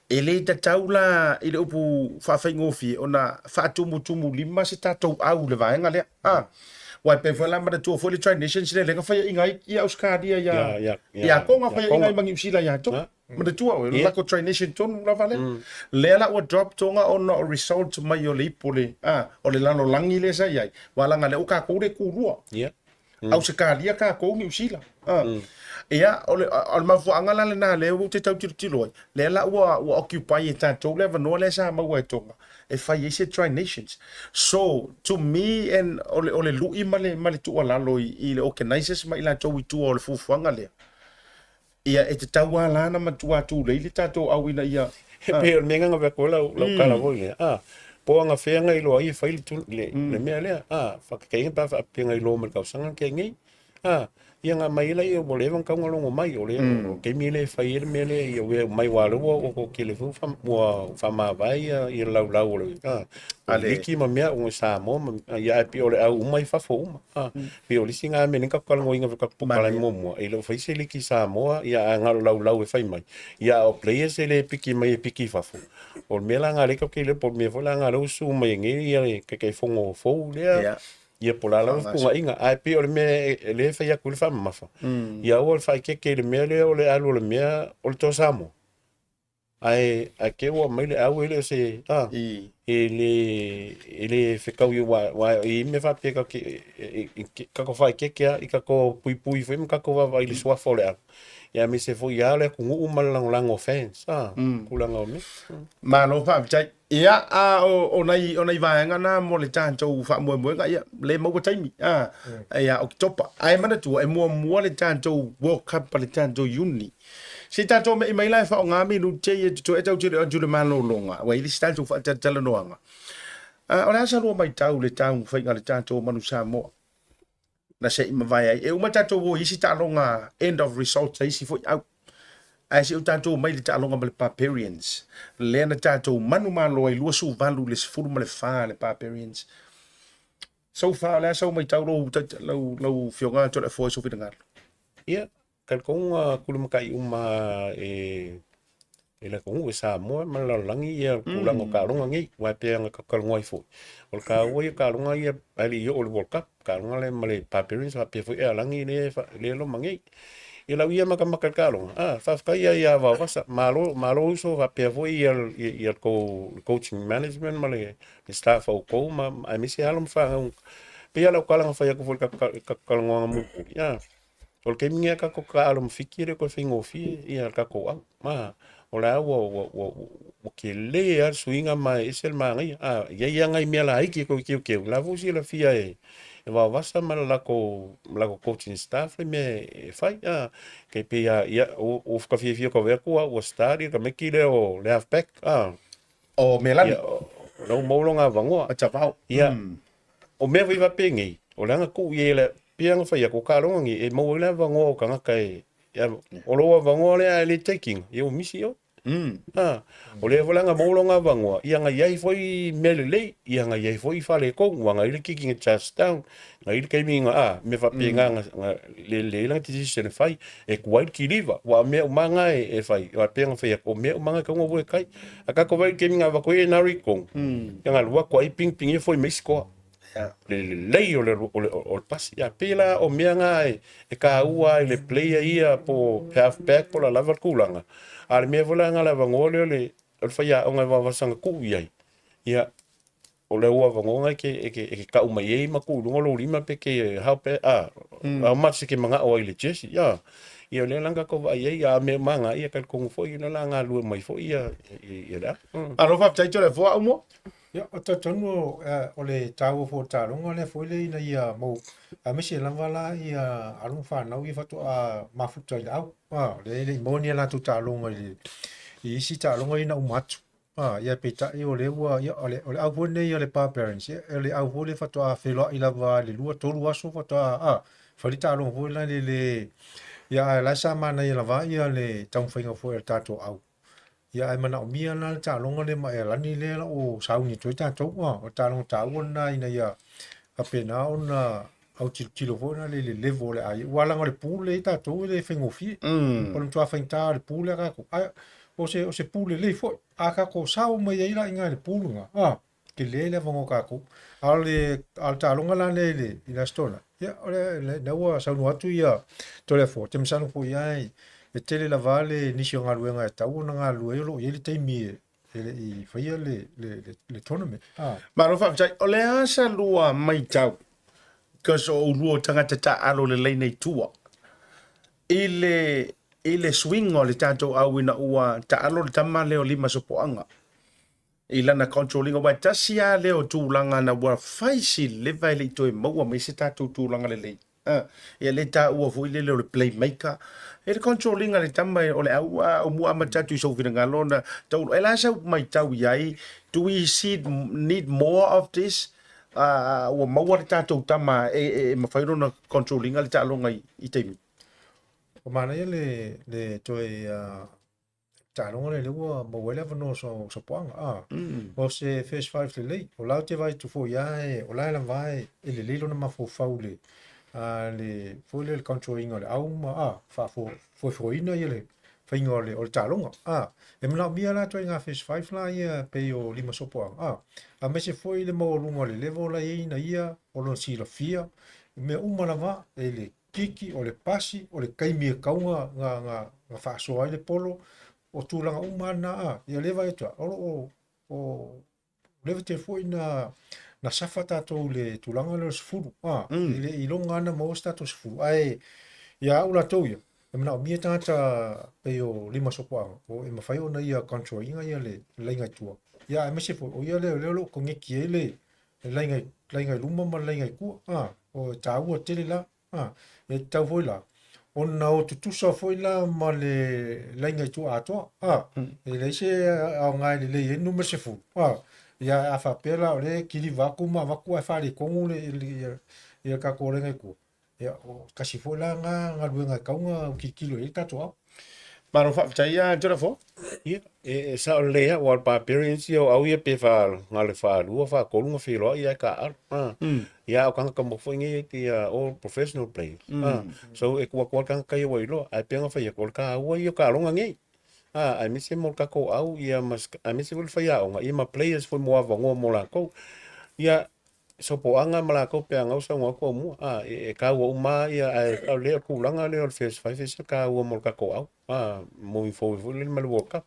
e le tatau la i le upu faafaigofie ona faatumutumulima se tatou au i le vaega lea. A, aua e pei foi la manatua foi le Tri Nations lea lea na faiaina ai ia Ausetalia ia ia Tonga faiaina ai ma Niu Sila ia Tonga. Manatua oe, le lako Tri Nation tonu lava lea. Lea la ua drop Tonga ona o result mai o le ipu o le, a, o le lalolagi lea sa i ai. Aua leaga lea ua tatou le tulua. Ausetalia tatou Niu Sila. A. Ia, o le, o le mafuaaga la lena lea ua ou te tau tilotilo ai, lea la ua, ua occupy e tatou le avanoa lea sa maua e Tonga e fai ai se Tri Nations. So, to me and o le, o le lui ma le, ma le tuualalo i, i le organizers ma i latou i tua o le fuafuaga lea, Ia, e tatau lava la ona matua tulei le tatou au ina ia... E pei o le mea lena na avatu ai lau tala foi lea, a, Po o agafea na iloa ai e fai le tu, le, le mea lea, a, faataitaiga pe a faapea na iloa mai le tausaga na tea nei, a, ia na aumai ai laia ua leva ona tatau ona logo mai, o le, o le taimi lea e fai ai le mea lea, ia ua aumai aua o lea ua ua toatele foi ua faa, ua faamavae ia, ia le laulau o le, a, o le liki ma mea o Samoa ma, ia ae pei o le au uma i fafo uma, a. Pei o le isi lena mea lea na tatou talanoaina i le tatou polokalame muamua, e le o fai se liki i Samoa, ia ae na o le laulau e fai mai, ia a o players e le piki mai e piki i fafo. O le mea la lena lea tatou te iloa po o le mea foi la lena lea ua susu mai ai nei ia le Taitaifono fou lea, ia po o le a lava fetuunaiga. Ae pei o le mea lea e fai atu ai le faamamafa, ia aua le faaeteete i le mea lea o le alu o le mea o le Toa Samoa. Ae ae te i ua aumai le au e le o se a e le e le fetaui aua aua e i ai mea faapea tatou te tatou faaeteete lava i tatou puipui foi ma tatou vaavaai i le suafa o le au, ia aemaise foi lava le atunuu ma le lagolago o fans a tulaga o mea. Malo faafetai. Ia, a o, o nai, o nai vaega na mo le tatou faamoemoega, ia, le maua taimi, a, ia Oketopa. Ae manatua, e muamua le tatou World Cup a le tatou Iuni. Se i tatou me'i mai la e faaaoga minute ia totoe tatou te le atu i le malologa, ua i ai le isi tatou faatalatalanoaga. O le a sa lua matau i le taumafaiga a le tatou Manu Samoa na se i mavae ai? E uma tatou o i isi taaloga end of results a isi foi au. Ae se i o tatou omai i le taaloga ma le Barbarians, lea na tatou manumalo ai 28 i le 14 le Barbarians. So far, o le a sau matau lou, lau, lau Afioga Toleafoa i sou finagalo? Ia, Talitonu tulimatai uma e le atunuu e Samoa ma le lalolagi ia tulaga o taaloga nei, aua e pei ona tatou talanoa ai foi, o le taua ia o taaloga ia ae le i oo i le World Cup, taaloga lea ma le Barbarians faapea foi Airlagi lea e loma nei. Ia lau ia matamata i le taaloga, a, faafetai lava ia Vaovasa, malo, malo uso faapea foi ia le tou coaching management ma le staff a outou ma aemaise alo ma fanau. E pei lava o lau tala na fai atu foi i le tatou talanoaga mulimuli, a. O le taimi lenei a tatou taaalo ma Fiti e le toe faigofie ia le tatou au. Ma o la ua ua ua ua tele lava le suiga ma e ese le manaia. A i ai lava nai mea laiti e toe teuteu, o la foi ua silafia e e Vaovasa ma le latou ma latou coaching staff le mea e fai. A tai pei lava ia ua ua ta fiafia atu ua ua start le tamaiti lea o le half back a. O Melani. Ia, o la ua maua lona avanoa. O Tavao. Ia, o mea foi faapenei, o le aga tuu i ai le, pei ona fai atu, o taaloga nei, e maua ai le avanoa o tagata e, o lou avanoa lea ae le take ina, ia ua misi oe. A, o lea foi la na maua lona avanoa, ia na i ai foi mea lelei, ia na i ai foi faaletonu, ua na i ai le kicking a touchdown, na i ai le taimi na, a, mea faapena na, na lelei ai lana decision e fai, e tuai le kiliva, aua o mea uma lava na e fai, aua e pei ona fai atu, o mea uma lava na e tatau ona ua e kai. A tatou vaai i le taimi na avatu ai NRA i totonu, ia na alu atu ai ping ping ia foi mai sikoa. Le lelei o le, o le, o le pasi. Ia pei la o mea na e, e taua ai le player ia po half back po o le a lava le tulaga. A o le mea foi la na o le avanoa lea o le, o le faiaoga e vavasa na tuu i ai, ia o le ua avanoa e te, e te, e te tau mai ai ma tuu i luga o lou lima pe te how, pe, a, how much e te manao ai i le jersey. Ia, ia o lea la na tatou vaai ai, a o mea uma lava na, ia talitonu foi o lea o le a galulue mai foi ia, ia, ia le au. Malo faafetai Toleafoa Aumua. Ia, o talitonu o le taua foi o le taaloga lea foi lea ina ia mau, aemaise lava la ia alo ma fanau ia faatoa mafuta i le au. A, lea e le i maua ni a latou taaloga i le, i isi taaloga ia na uma atu. A, ia peitai o lea ua, ia, o le, o le au foi lenei a le Barbarians, ia, o le au foi lea faatoa feiloai lava i le lua, tolu aso faatoa, a, fai le taaloga foi la le, le, ia, ae o la e sa manaia lava ia le taumafaiga foi a le tatou au. Ia ae manaomia la le taaloga lea ma Airlani lea la o sauni atu ai tatou. A, o le taaloga taua lena ina ia faapena ona autilotilo foi la i le level o le a i ai. Aua leaga o le pool lea i ai tatou e le faigofie. O le matua faigata o le pool lea a tatou. Ae o se, o se pool lelei foi. A tatou sao mai ai la i ina i le pool lena, a, tele le avanoa o tatou. A o le, a o le taaloga la lea i le, i le Aso Toonai, ia, o le, lena ua saunoa atu ia Toleafoa, ou te masalo foi lava e, e tele lava le nisi o galuega e tatau ona galulue ai o lo o i ai le taimi e, e le i faia le, le, le, le tournament. Ah. Malo faafetai. O le a sa lua matau, because o oulua o tagata taaalo lelei nei tua, i le, i le suiga o le tatou au ina ua taalo le tama lea o Lima Sopoaga i lana control ina, aua e tasi lava lea o tulaga na ua fai si leva e le i toe maua mai se tatou tulaga lelei. Ia lea e taua foi lele o le playmaker. E le control ina le tama o le au a o mua amata atu i sou finagalo ona tau e la sau matau i ai do we see need more of this ua maua le tatou tama e mafai lona control ina le taaloga i taimi. Ua manaia le toe taaloga lea lea ua maua ai le avanoa o Sopoaga. A, o se first five lelei. O la ou te vaai atu foi lava e, o la e lava e lelei lona mafaufau i le, a, le, foi lea le control ina o le au ma, a, faafoefoeina ia le faiga o le, o le taaloga. A, e manaomia la ituaiga first five la ia pei o Lima Sopoaga. A, aemaise foi le maualuga o le level la e i ai ina ia, o lona silafia, mea uma lava e le kiki, o le pasi, o le taimi e tatau ona faasoa ai le polo, o tulaga uma lava na, a, ia lea e vaai atu lava, o lo o, o leva tele foi na, na safa tatou i le tulaga lea o le 10, a, e le i iloga lava ona maua se tatou 10, ae ia au latou ia, e manaomia tagata pei o Lima Sopoaga, o e mafai ona ia control ina ia le laina i tua, ia aemaise foi, o ia lea o lea o lo o koneti ai le, le laina, laina i luma ma le laina i tua, a, o e taua tele la, a, e tatau foi la, ona o tutusa foi la ma le laina i tua atoa, a, e leai se aoga e lelei ai le numera 10, a, ia a faapea la o lea e kiliva atu ma avatu ae faaletonu le, le, ia, ia le tatou laina i tua, ia, o tasi foi la na galuega e tatau ona tilotilo i ai le tatou ao. Malo faafetai ia Jonafo. Ia, e sao lelei lava, aua o le Barbarians ia o au ia pe fa, na o le faalua, faatolu na feiloai ae taaalo. Ia, a o tagata uma foi nei they are all professional players. So e tuu atu lava le tagata ia ua iloa, ae pei ona fai atu, o le taua ia o taaloga nei. Aemaise mo le tatou au, ia ma, aemaise foi le faiaoga, ia ma players foi mo avanoa mo latou. Ia, sopoaga ma latou pe a gau saunoa atu aumua. A, e taua uma lava ia, ae o le tulaga lea o le first five e ese le taua mo le tatou au, a, moving forward foi lele ma le World Cup.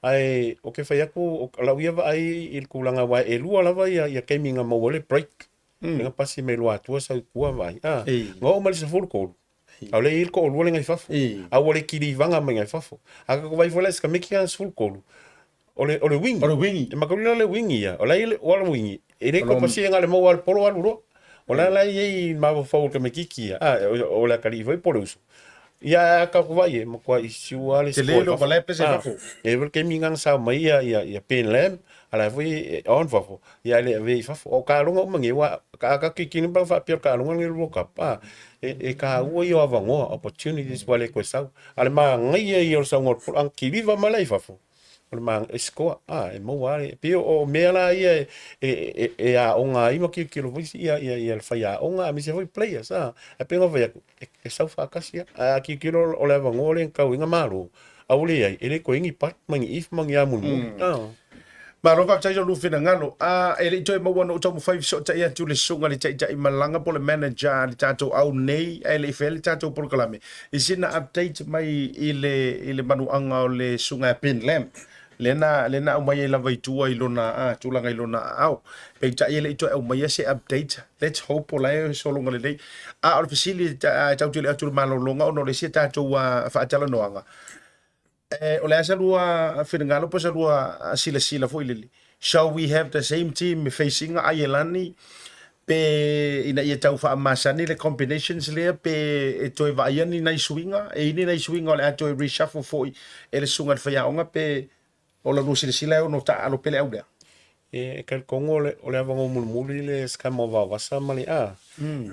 Ae ou te fai atu, o lau ia vaai i le tulaga aua e lua lava ia, ia taimi na maua ai le break. Lea na pasi mai Luatua sau i tua vaai. A, na oo mai le 13, a o lea e i ai le toalua lea i fafo. A ua le kilivaga mai i fafo. A tatou vaai foi la i si tamaiti lea 13, o le, o le wingi. O le wingi. E matauli la le wingi ia. O la e, o le wingi. E le ko pasi e le maua le polo alu loa. O la la i ai mafaufau o le tamaititi ia. A, o le atalii foi po o le uso. Ia a tatou vaai e matua isiu lava le Tele lo pala e pese fafo. E le taimi na sao mai ia ia ia Ben Lam, ala foi e on fafo. Ia le ave i fafo. O taaloga uma nei, aua a tatou tilotilo pe a faapea o le taaloga lenei o le World Cup, a, e taua ia o avanoa, opportunities ua le toe sau. A o le manaia ia o le sauga o le polo, a na kiliva mai la i fafo, o le manaia, e score, a, e maua lava le, e pei o mea la ia e aoga ai ma tilotilo foi ia le faiaoga aemaise foi players, a. Ae pei ona fai atu, e sau faatasi lava. Ae a tilotilo o le avanoa lea na tau ai na malo, a ua leai, e le toe i ai ni part ma ni if ma ni a mulimuli. Malo faafetai i lo lua finagalo. A e le i toe maua ona ou taumafai fesootai atu i le susuga i le taitai malaga po o le manager a le tatou au nei ae le i faia le tatou polokalame i sina update mai i le i le manuaga o le susuga ia Ben Lam lea na lea na aumai ai lava i tua i lona a tulaga i lona aao. Peitai e le i toe aumaia se update. Let's hope o la e sologa lelei. A o le fesili e tatou te le atu i le malologa ona o le isi a tatou faatalanoaga, o le a sa lua finagalo po o sa lua silasila foi lele, shall we have the same team facing Aielani pe ina ia tau faamasani le combinations lea pe e toe vaaia ni nai suiga, e i ai ni nai suiga o le a toe reshuffle foi e le susuga i le faiaoga pe o la lua silasila e ono taaalo pea le au lea? E talitonu o le, o le avanoa mulimuli le scam o Vaovasa ma le A,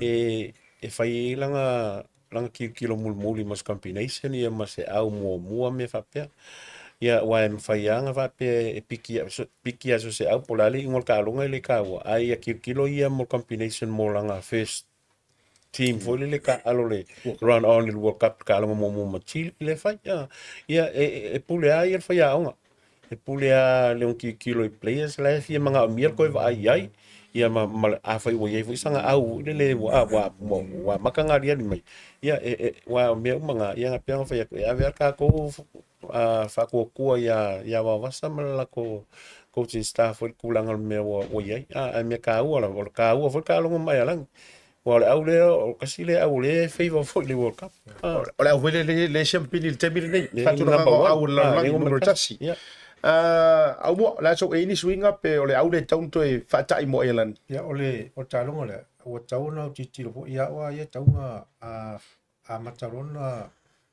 e fai ai lana, lana tilotilo mulimuli ma se combination ia ma se au muamua mea faapea. Ia aua e mafai lava ona faapea e piki piki lava so o se au po o le a le iuga o le taaloga e le taua, ae ia tilotilo ia mo le combination mo lana first team foi lele taaalo le run on i le World Cup taaloga muamua ma Chile lea e fai. Ia e pule lava ia le faiaoga. E pule lava le tilotilo i players la e fia manaomia le toe vaai i ai. Ia ma, ma afai ua i ai foi sana au foi lele ua, ua, ua, ua amata ona aliali mai. Ia, e, e, aua o mea uma na, ia na pei ona fai atu, e ave lava le tatou faatuatua ia, ia Vaovasa ma le latou coaching staff foi i le tulaga o le mea ua, ua i ai. Ae mea taua lava, o le taua foi le taaloga ma Aialagi. Aua o le au lea, o le tasi lea au lea e favor foi i le World Cup. O le au foi lea le siamupini i le taimi lenei, faatulagaga o au o le lalolagi numera 1. Aumua, o le a sou e ni suiga pe o le au le tatau ona toe faatai mo Airland? Ia, o le o le taaloga lea, ua tatau ona tilotilo foi ia au a ia e tatau ona amata loa ona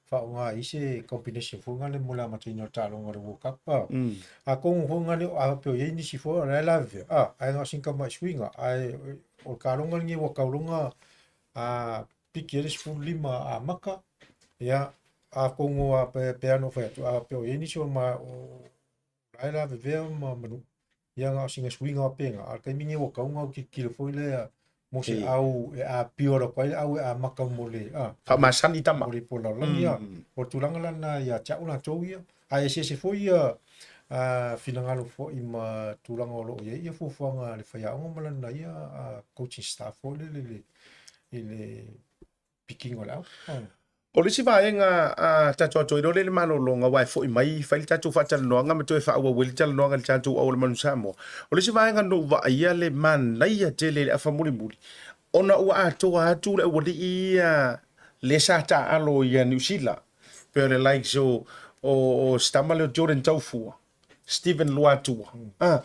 faaaoga ai se combination foi lea mo le amataina o le taaloga o le World Cup. Atonu foi lea a faapea o i ai nisi foi o la e lavevea, ae na o sina tamai suiga, ae o le taaloga lenei ua tatau loa ona piki ai le 15 amata, ia, atonu a pe a ona ou fai atu, a faapea o i ai nisi o ma o la e lavevea ma Manua, ia na o sina suiga faapena, a o le taimi lenei ua tatau ona tilotilo foi lea mo se au e apio atu ai le au e amata mo le Faamasani tama. Mo le po lalolagi, a. O le tulaga la lena ia te au latou ia. Ae eseese foi ia finagalo foi ma tulaga o lo o i ai ia fuafuaga a le faiaoga ma lana ia coaching staff foi lele i le pikiga o le au. O le isi vaega a tatou atoa iloa lea i le malologa aua e foi mai fai le tatou faatalanoaga ma toe faaauau ai le talanoaga i le tatou Auala Manu Samoa. O le isi vaega na ou vaaia le manaia tele i le afa mulimuli ona ua atoa atu le aualii ia lea sa taaalo ia Niu Sila pei o le likes o o si tama lea o Jordan Taufua Steven Luatua. Ah,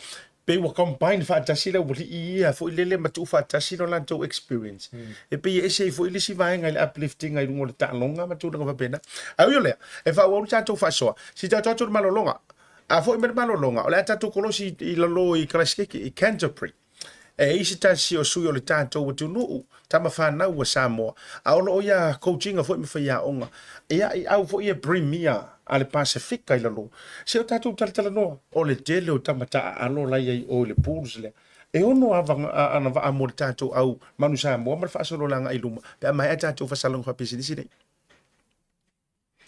pei ua combine faatasi le aualii ia foi lele ma tuufaatasi lo latou experience. E pei e ese ai foi le isi vaega i le uplifting i luga o le taaloga ma tulaga faapena. Ae ui o lea, e faaauau le tatou faasoa. Si tatou atu i le malologa. A foi mai le malologa, o le a tatou kolosi i lalo i Kalasikeke, i Canterbury. E i ai se tasi o sui o le tatou atunuu, tama fanau a Samoa, a o lo o ia coaching foi ma faiaoga, ia i au foi ia Premier a le Pasefika i lalo. Se o tatou talatalanoa, o le tele o tama taaalo la i ai o i le pools lea. E ono agavaa mo le tatou au manu Samoa ma le faasolo le agai i luma pe a maea tatou faasalaga faapisinisi nei.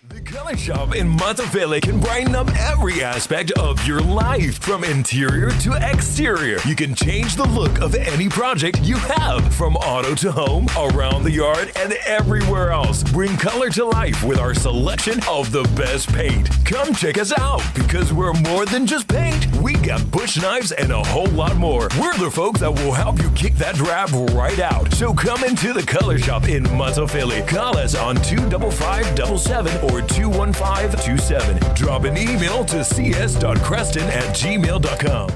The Color Shop in Matafele can brighten up every aspect of your life, from interior to exterior. You can change the look of any project you have, from auto to home, around the yard, and everywhere else. Bring color to life with our selection of the best paint. Come check us out because we're more than just paint. We got bush knives and a whole lot more. We're the folks that will help you kick that drab right out. So come into the Color Shop in Matafele. Call us on 25577 or 21527. Drop an email to cs.creston at gmail.com.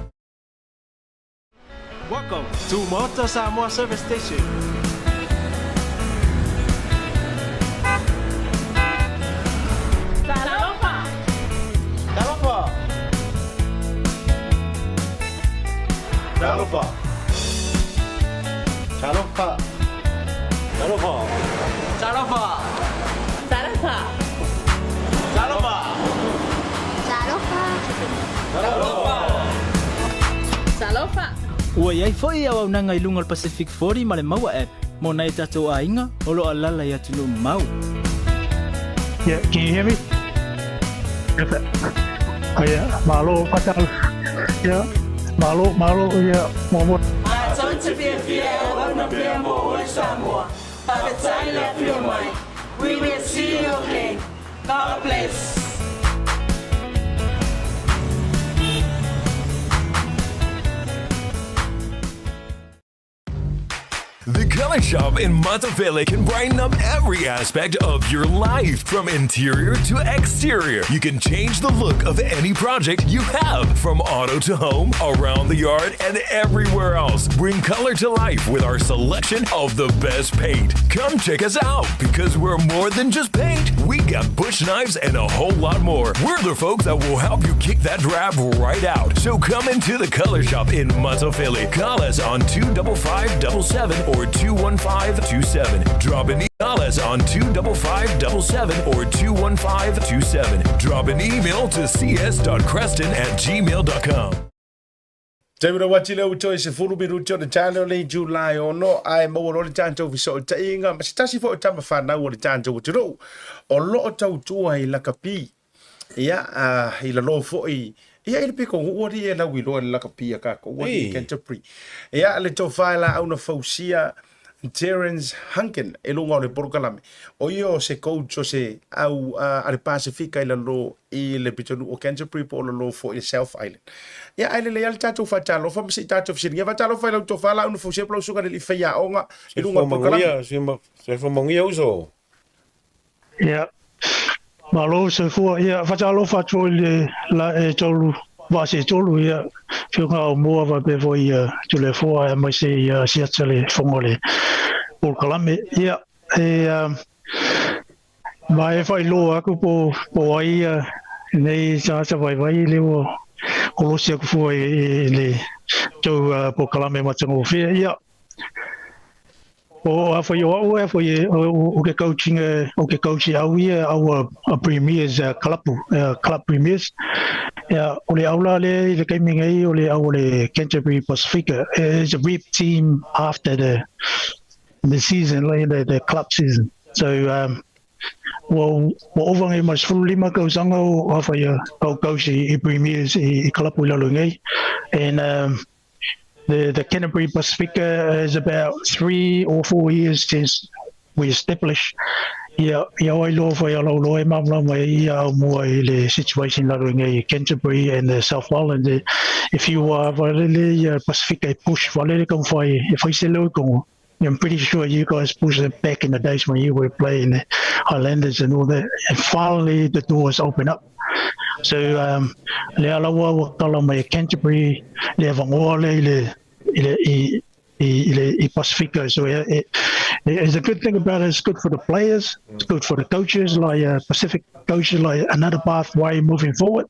Welcome to Maota Samoa Service Station. Talofa! Talofa! Talofa! Talofa! Talofa! Talofa! Talofa! Talofa! Talofa! Talofa! Ua i ai foi auaunaga i luga o le Pacific 40 ma le Maua App mo nai o tatou aiga o lo o alaala i atunuu mamao. Yeah, can you hear me? Oh, yeah, malo, fatal. Yeah, malo, malo, yeah, mo. Matou te fiafia e auauna pea mo oe Samoa. Faafetai le afio mai. We will see you again. God bless. The Color Shop in Matafele can brighten up every aspect of your life, from interior to exterior. You can change the look of any project you have, from auto to home, around the yard, and everywhere else. Bring color to life with our selection of the best paint. Come check us out because we're more than just paint. We got bush knives and a whole lot more. We're the folks that will help you kick that drab right out. So come into the Color Shop in Matafele. Call us on 25577 or 21527. Drop an call us on 25577 or 21527. Drop an email to cs.creston at gmail.com. Taimi na uati lea ua toe 10 minute o le taeao o le July 6 ae maua loa le tatou fesootaiga ma se tasi foi o tama fanau o le tatou atunuu o lo o tautua i lakapi ia i lalo foi ia i le piko ua alii e lauiloa i le lakapi a kākou ua alii i Canterbury ia le tofa e laau na fausia Terence Hunkin i luga o le polokalame. O ia o se coach o se au a le Pasifika i lalo i le pitonuu o Canterbury po o lalo foi i le South Island. Ia, ae lelei lava le tatou faatalofa ma se i tatou fesiligia. Faatalofa i lau tofa laau na fausia po lau susuga i le alii faiaoga i luga o le polokalame. Soifua manuia uso. Ia, malo soifua. Ia, faatalofa atu foi i le la e taulu. Vaa se tolu ia Afioga Aumua faapea foi ia Tuliafoa aemaise ia Siata le fofoga o le polokalame. Ia e ma e faailoa atu po po ai ia nei tagata vaivai lea ua kolosi atu fua i le tou polokalame matagofie. Ia O a foi o au e foi o ke coaching o ke coach au ia au a premiers club club premiers ia o le au la le i le taimi nei o le au o le Canterbury Pacifica is a rep team after the season like the club season so ua ua ova nei ma le 15 tausaga o a foi au coach i premiers i club i lalo nei and the Canterbury Pacifica is about 3 or 4 years since we established. Ia, ia oi loa foi alo loa e mamla mai ia au mua i le situation lalo ngai Canterbury and the South Island. If you are valele ia Pacifica e push valele kong fai e fai se leo kongo. I'm pretty sure you guys pushed it back in the days when you were playing the Highlanders and all that. And finally the doors open up. So le ala ua ua kala mai Canterbury le vangoa le i le i le i i, i le i Pacifica. So it's a good thing about it. It's good for the players. It's good for the coaches, like Pacific coaches, like another pathway moving forward.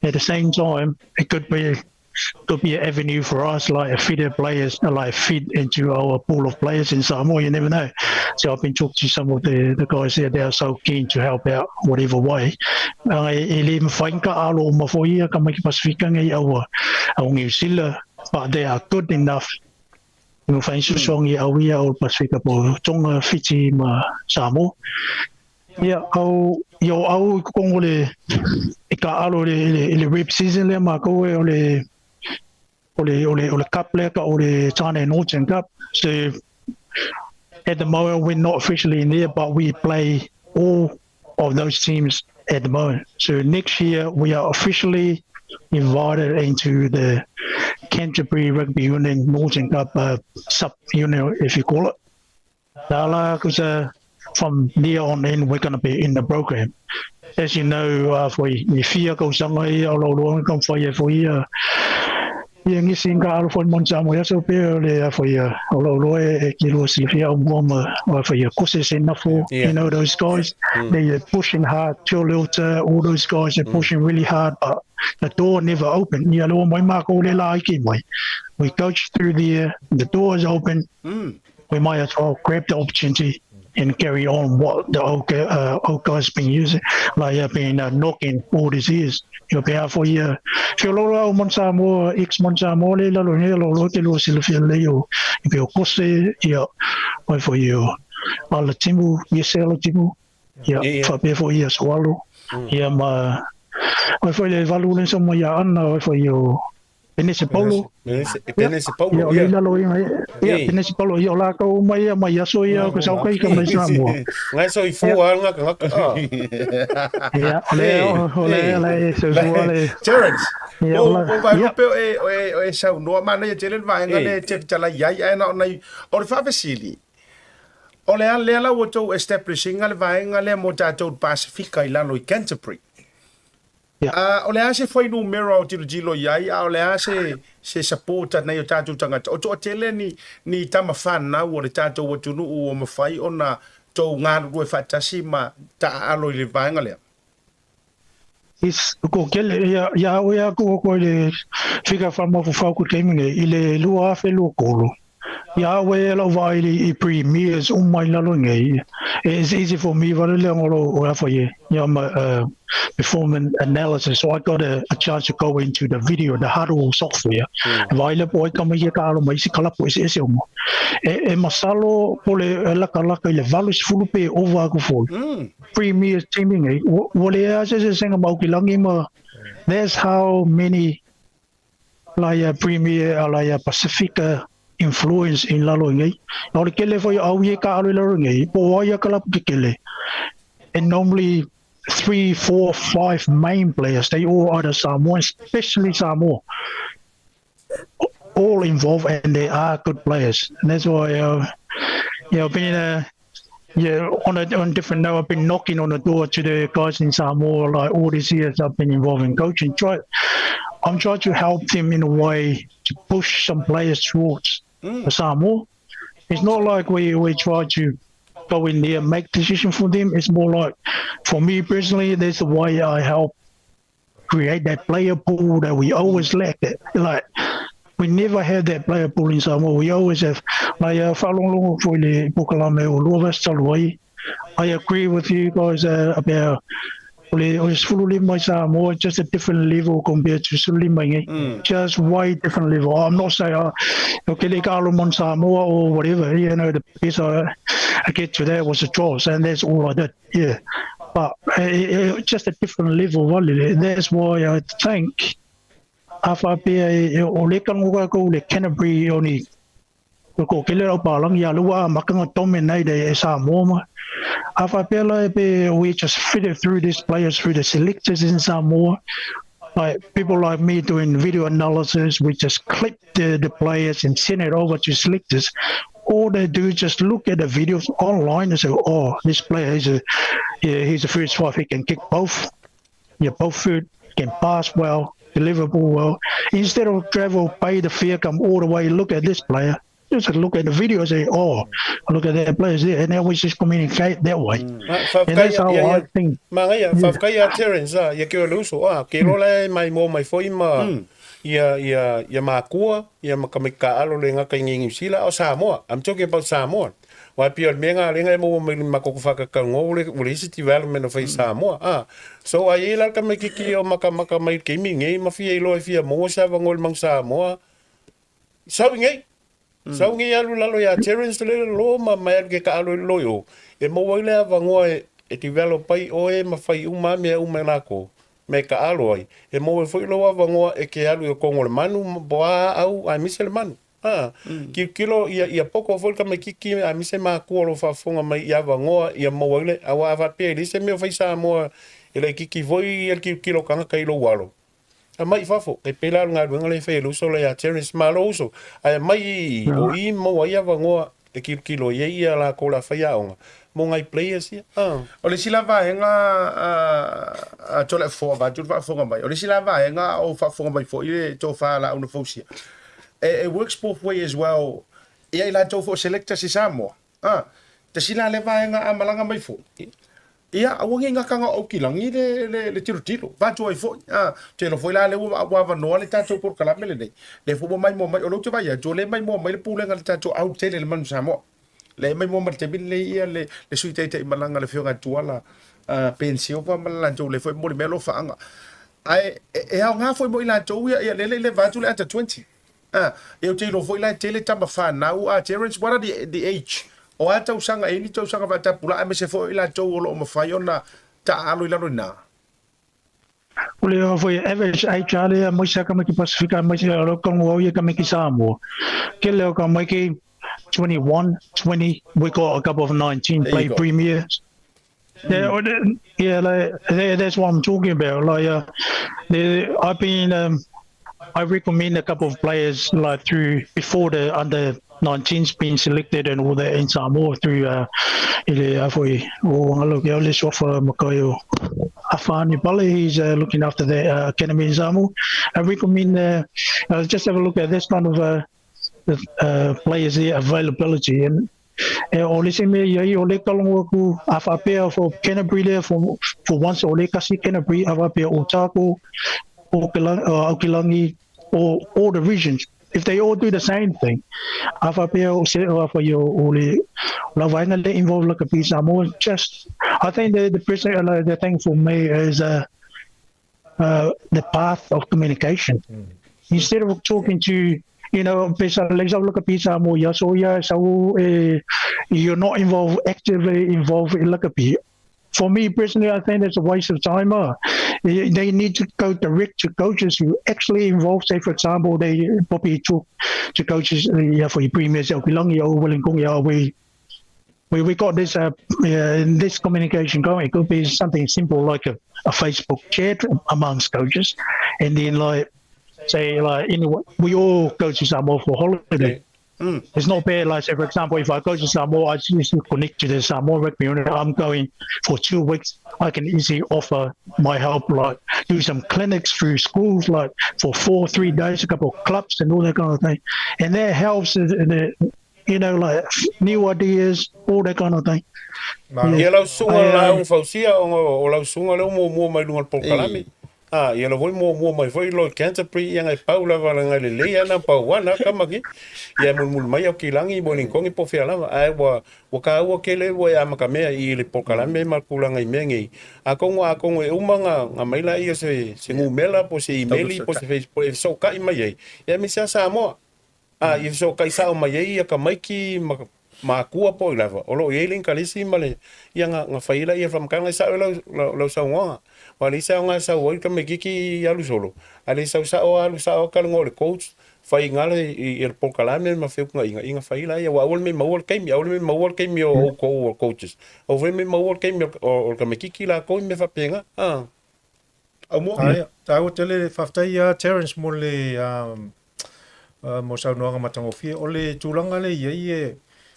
At the same time, it could be an avenue for us, like a feeder players, like feed into our pool of players in Samoa. You never know. So I've been talking to some of the guys there. They are so keen to help out whatever way. E le mawhai ka alo o mawhoi ka mai ki Pasifika ngai au New Zealand, but they are good enough mo whai susongi au ia o Pasifika po Tonga, Fiti ma Samoa. Ia, au, i o au i kongo le, i ka alo le rep season le ma ko e o le, o le, o le, o le cup le ka o le Tane Norton Cup. So at the moment we're not officially in there, but we play all of those teams at the moment. So next year we are officially invited into the Canterbury Rugby Union Norton Cup sub unit, if you call it. Dala, because from there on in, we're going to be in the program. As you know, for i fia kausanga i au lau loa ka whai e foi ia ia ngisi nga alo foi mon sa mo yaso pe le foi ia au lau loa e ki lo si fia au mua ma foi ia kose se nafo. You know those guys, they are pushing hard. Cholilta, all those guys are pushing really hard, but the door never opened. Ia lo mai ma ko le la ki mai we coach through there, the door is open, we might as well grab the opportunity and carry on what the old guys been using, like been knocking all these years. Ia pe a foi ia. Fio lolo au mon Samoa, ex mon Samoa le lalo ne lo lo te lo sila fia le o. I pe o kose ia mai foi ia ala timu, ia se ala timu. Ia fa pe foi ia swalo. Ia ma mai foi le valu le so mai ia ana mai foi o Penese Paulo. Penese Paulo. Ia, o le lalo ia, ia, Penese Paulo, ia o la kau mai ia mai aso ia ko sau kai ka mai Samoa. Ngai so i fua nga ka nga. Ia, o le o le le so fua le. Terence. Ia, o vai pe e e e sau noa mana ia tele vaenga le te tala iai ai na ona o le faafesili. O le a lea la ua tou establishing le vaenga lea mo tatou Pasifika i lalo i Canterbury. O le a se fuainumera o tilotilo i ai, a o le a se support nei o tatou tagata. O toatele ni tama fanau o le tatou atunuu ua mafai ona tou galulue faatasi ma taaalo i le vaega lea. Is ko kele ia ia o ia ko ko le fika fa mo fa ko taimi nei i le 2023. Ia we lau vai i premiers o mai lalo nei. It's easy for me vale le ngolo o afa ye. Yeah, I'm a performance analysis, so I got a chance to go into the video, the Hudl software. Vai le poi ka mai ka alo mai si kala po ese ese o. E masalo po le laka laka i le valu sifulu pe over aku fo. Premiers teaming e wo le a se se senga mau ki langi ma. That's how many like a premier like a Pacifica influence in lalo ngai. O le kele foi au ye ka alo i lalo ngai. Po ai ka lapu ke kele. And normally three, four, five main players, they all are the Samoan, especially Samoa. All involved and they are good players. And that's why yeah, been Yeah, on a on a different note, I've been knocking on the door to the guys in Samoa like all these years I've been involved in coaching. Try, I'm trying to help them in a way to push some players towards the Samoa. It's not like we, we try to go in there and make decision for them. It's more like, for me personally, there's the way I help create that player pool that we always lack. It like we never had that player pool in Samoa. We always have like whaalogologo foi le pokalame o lua vaiaso talu ai. I agree with you guys about o le o le 15 i Samoa, just a different level compared to 15 i nei. Just way different level. I'm not saying okay, le ka alo mon Samoa or whatever. You know, the best I get to that was the draws, and that's all I did. Yeah. But just a different level. Wale. That's why I think a faapea e o le kalogo kākou le Canterbury o ni ko kele rau palangi a le ua amaka dominate e Samoa ma. A faapea la e pe we just fit it through these players through the selectors in Samoa. Like people like me doing video analysis, we just clip the players and send it over to selectors. All they do is just look at the videos online and say, oh, this player is a, yeah, he's a first five, he can kick both, yeah, both foot, can pass well, deliver ball well. Instead of travel, pay the fare, come all the way, look at this player. Just look at the video and say, oh, look at that players there. And then we just communicate that way. And that's how I think. Magaia, faafetai ia Terence, a, ia ke o le uso, a, ke iloa la e mai mo mai foi ma, ia, ia, ia makua, ia ma ka mai kaalo le ngaka i Niu Sila, o Samoa. I'm talking about Samoa. Wa pia o le mea ngā lenga e maua mai le makoko whakakau ngō le, o le isi development o whai Samoa. A, so ai e la ka mai kiki o maka maka mai ke imi ngei, ma fia iloa e fia maua sa vango le mang Samoa. Sau i ngei. Sau ngei alu lalo ia Terence le lo ma mai alu ke ka alo i lo i o. E maua ai le avangoa e, e develop ai oe ma whai uma mea uma e lako. Me ka alo ai. E maua foi lo avangoa e ke alu i o kongo le manu, bo a au, ai mise le manu. A, kilokilo ia, ia poko foi ka mai kiki a mise makua lo faafofoga mai i avanoa ia maua ai le, aua a faapea e leai se mea o fai Samoa e le kiki foi ia le kilokilo o tagata i lou alo. Aumai i fafo, e pēlā le galuega lea e fai e le uso lea ia Terence, malo uso, ae aumai i o i maua ai avanoa e kilokilo i ai ia lakou la faiaoga mo nai players ia. A. O le isi la vaega a Toleafoa vaeatu le faafofoga mai, o le isi la vaega a o faafofoga mai foi le tofa a Laau na Fausia, it works both way as well ia i latou foi o selectors i Samoa. A, tasi la lea vaega a malaga mai foi. Ia, aua nei gakaga o Aukilagi le, le, le tilotilo. Vaeatu ai foi, a, te iloa foi la lea ua, ua avanoa le tatou polokalame lenei. Lea foi ua maimoa mai, o lea ou te vaai atu, o lea e maimoa mai le pulega a le tatou au tele i le Manu Samoa. Lea e maimoa mai le taimi lenei ia le, le Sui Taitai malaga le Afioga ia Tuala uh, Ben Silva ma le latou lea foi e momoli mai alofaaga. Ae e, e aoga foi mo i latou ia, ia lele i le vaeatu le under 20. A, e ou te iloa foi la e tele tama fanau a Terence, what are the age? O a tausaga, e i ai ni tausaga faatapulaa aemaise foi o i latou o lo o mafai ona taaalo i lalo i ina? O le foi average age a lea aemaise a tamaiti Pasifika aemaise a lo kongo au ia tamaiti Samoa. Kele o tamaiti 21, 20, we got a couple of 19 There you play go. premiers. Yeah, yeah, like, that's what I'm talking about. Like, I've been, I recommend a couple of players like through before the under 19s being selected and all that in Samoa through i le foi o ngalo ke ole sofa makai o Afani Bale, he's looking after the academy in Samoa. I recommend just have a look at this kind of players there availability and E o le isi mea ia i o le kalongo aku a faapea for Canterbury lea for once o le kasi Canterbury a faapea o Otago o Aukilangi o all the regions if they all do the same thing a faapea o se o afa i o le la vaenga le involve like a piece Samoa just I think the person the thing for me is the path of communication. Instead of talking to, you know, pesa, look at pisa mo ya so ya so you're not involved actively involved in rugby. For me personally, I think it's a waste of time. They need to go direct to coaches who actually involved. Say, for example, they probably talk to coaches for your premiers, we got this this communication going. It could be something simple like a Facebook chat amongst coaches, and then like say like anyway, we all go to Samoa for holiday. It's not bad. Like say, for example, if I go to Samoa, I just connect to the Samoa rugby unit. I'm going for 2 weeks. I can easily offer my help, like do some clinics through schools, like for 4, 3 days, a couple of clubs and all that kind of thing, and that helps. In the, like new ideas, all that kind of thing. Ia lau susuga Laau Fausia ona o lau susuga lea ua muamua mai luga o le polokalame. A, ia la foi muamua mai foi Lloyd Canterbury ia ngai pau lava la ngai lelei ana pau ana kama ki. Ia mulimuli mai au kilagi mo Lincoln po fea lava. Ae ua ua kāua kele ua e amaka mea i le polokalame ma le tulaga i mea nei. Atonu atonu e uma nga nga mai la ia se se numera po se email po se Facebook e fesootai mai ai. Ia aemaise lava Samoa. A, ia fesootai sao mai ai ia tamaiti ma makua po o ai lava, o lo o i ai le inikalesi ma le, ia na, na fai ai laia faamatalaga e sao ai lau, lau, lau saunoaga. Aua o le isi aoga e sau ai le tamaititi i alu solo, a le sau sao lava alu sao lava talanoa i le coach, fai i ina le, i le polokalame ma feutagaiga, ia na fai ai laia, aua aua le mea i maua le taimi, aua le mea i maua le taimi o outou o coaches, aua foi le mea i maua le taimi o le tamaititi latou i mea faapena, a. Aumua. Ae, taua tele, faafetai ia Terence mo le mo saunoaga matagofie. O le tulaga lea i ai e,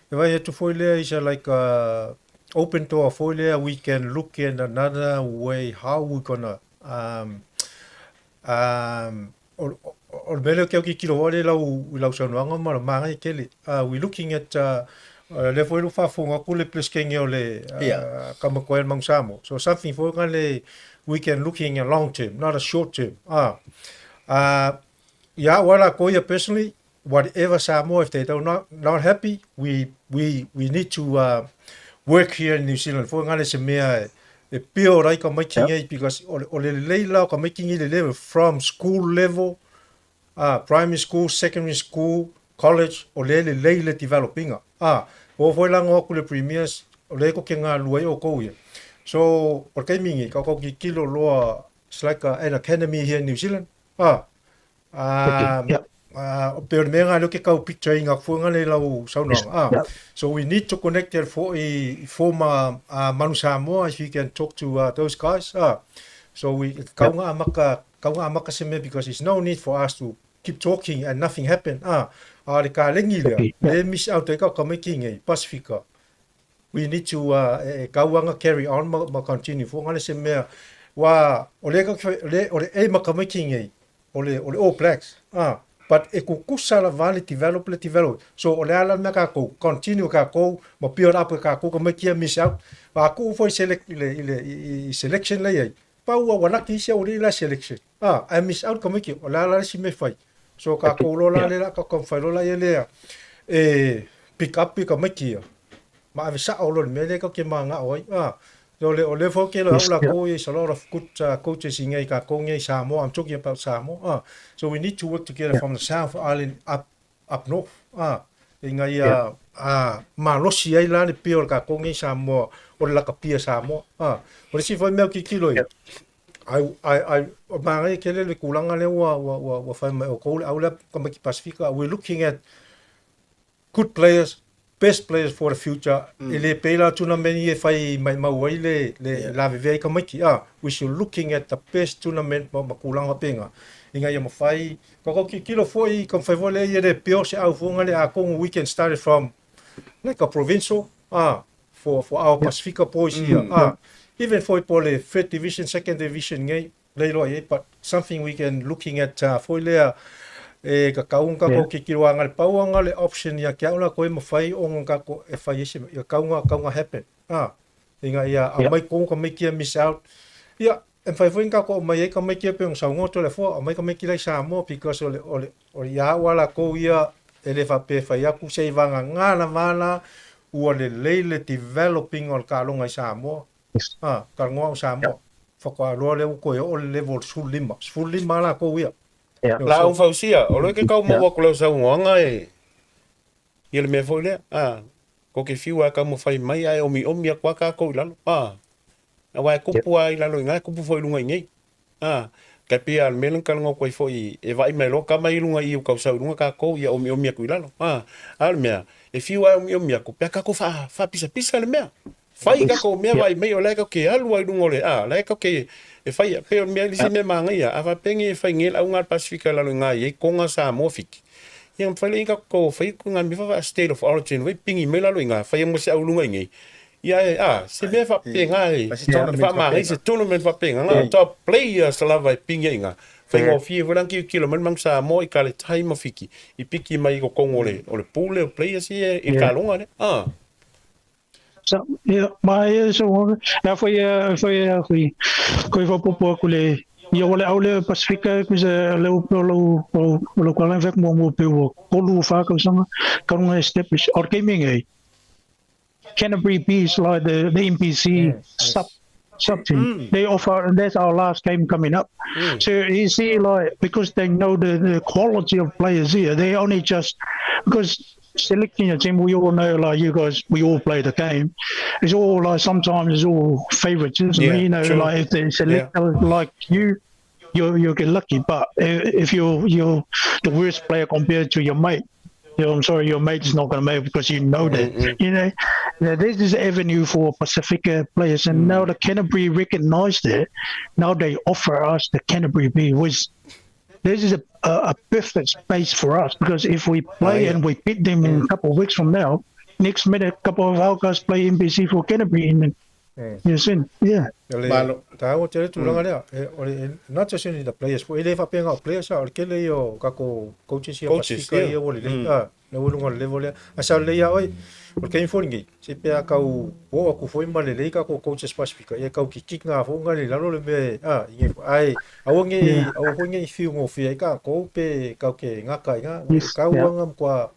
e vaai atu foi lea is a like a open door foi lea we can look in another way how we gonna o, o le mea lea ou te autitilo foi lea i lau, i lau saunoaga ma le manaia tele. We looking at lea foi ua faafofoga atu le Peresetene o le Kamakoe Manu Samoa. So something foi lea le we can looking a long term, not a short term. Ia au lava lakou ia personally, whatever Samoa if they don't not, not happy, we we we need to work here in New Zealand. Foi ngale se mea e, e build ai ka maiki nei because o, o le lelei la o ka maiki nei le level from school level, primary school, secondary school, college, o le lelei le developinga. Ah, o foi la ngo aku le premiers, o le ko ke ngā lua i o kou ia. So, o le taimi nei, ka kau ki kilo loa, it's like an academy here in New Zealand. Ah, pe o le mea ngā leo ke kau picture i ngā fuanga le lau saunoaga. So we need to connect that for i former Manu Samoa if you can talk to those guys. So we kau ngā amaka, kau ngā amaka se mea because it's no need for us to keep talking and nothing happen. A le ka lengi lea, le miss out ai ka tamaiti nei, Pasifika. We need to e kauanga carry on ma, ma continue fo ngale se mea wa o le ka le o le e ma tamaiti nei o le o le All Blacks. But e kukusa la vale develop le develop. So o le ala mea kākou, continue kākou, ma build up kākou ka maiki a miss out. Wa ku foi select i le i le i selection le ai. Pau ua laki isi au la selection. I miss out ka maiki o le ala le si me fai. So kākou lo la le la ka ka fai lo la ia lea e pick up i ka maiki ia. Ma ave sao lo le mea lea ka ke manga'o ai. So le o le fo ke lo au la ko is a lot of good coaches i ngai kākou ngai Samoa. I'm talking about Samoa. So we need to work together from the South Island up up north. I ngai ia malosi ai la le pia o le kākou ngai Samoa o le lakapia Samoa. O le isi foi mea o kikilo i ai ai ai o manaia tele le tulaga lea ua ua ua ua fai mai outou le au lea tamaiti Pasifika. We're looking at good players, best players for the future. E le pei la tournament e fai mai mau ai le le lavevea ai tamaiti. We should looking at the best tournament ma ma tulaga faapena. Ina ia mafai ka kau kikilo foi ka mafai foi lea ia le pio se au fuaga le atonu we can start it from like a provincial for our Pasifika boys here. Even for po le third division, second division ngai le iloa i ai, but something we can looking at foi lea e ka kaunga kākou kikilo anga le pau anga le option ia ke au la koe mawhai o ngā kākou e whai ese ia kaunga kaunga happen. Inga ia a mai konga ka mai kia miss out. Ia e whai foi kākou mai ai ka mai kia pe sa ngoto le foa mai ka mai kila i Samoa because o le o le o le ia wala ko ia e le whape whai aku se i wanga ngā vala ua le lei le developing o le kalonga i Samoa. Ka ngoa o Samoa. Whakaaloa le uko e o le level 15. 15 la ko ia. Laau Fausia, o loe ke kau maua aku lau saunoaga e ia le mea foi lea. Ko ke fiu a ka mawhai mai ae omi omi aku a kākou i lalo. Aua e kupu a i lalo i ngā, e kupu foi i lunga i nei. Kai pia le mea lea na talanoa atu ai foi e vaai mai loa kama i lunga i u kausau i lunga kākou ia omiomi aku i lalo. A o le mea, e fiu a e omiomi aku, pe a kākou wha, whaapisapisa le mea. Whai kākou mea vaai mai o la e kākou ke alu ai i lunga o le, la e kākou ke e whai, pe o le mea le isi mea māngaia, a whaapengi e whai nge le au ngā le Pasifika i lalo i ngā i ai, Konga, Samoa, Fiti. Ia mafai lea ka ko fai ku ngā mifa fa state of origin wai pingi mai lalo i ngā fai mo se au lunga i nei. Ia e a se mea fa pe ngā e fa ma ngai se tournament fa pe ngā top players lava e pingi i ngā. Fai ngō fie fo langi kilo mai mang sa mo i ka le tai ma fiki. I piki mai ko kongo le o le pool o players i e ka longa le. Ah. So, yeah, ma ia so ia foi foi foi foi faaopoopo atu le ia ua le au lea Pasifika kusa le o lo o lo kuala fek mo mo pe ua kolu fa tausaga talu ona establish o le taimi lenei Canterbury Bees like the NPC sub sub team they offer and that's our last game coming up so you see like because they know the quality of players here they only just because selecting a team, we all know, like you guys, we all play the game. It's all like sometimes it's all favoritism. Yeah, you know, true. like if they select like you, you get lucky. But if you're the worst player compared to your mate, you know, I'm sorry, your mate is not going to make it because you know that. You know, now, this is an avenue for Pasifika players, and now the Canterbury recognise that. Now they offer us the Canterbury B, which this is a perfect space for us because if we play and we beat them in a couple of weeks from now, next minute, a couple of our guys play NPC for Canterbury in the soon. Yeah. O le Malo. taua tele tulaga lea, e, o le, not just only the players, foi e le faapea na o players, a o le tele ia o tatou coaches ia Coaches, Pasifika yeah. ia ua lelei, a, lea ua i luga o le level lea. Ae sao lelei lava oe, o le taimi foi lenei, se pe a tau oo atu foi ma lelei tatou coaches Pasifika, ia tau kikina foi ona le i lalo le mea e, a, i nei, ae aua ne i, aua foi ne i fiu gofie ai tatou pe tatou te gata i ina, Yes, tau yeah. lava ona matua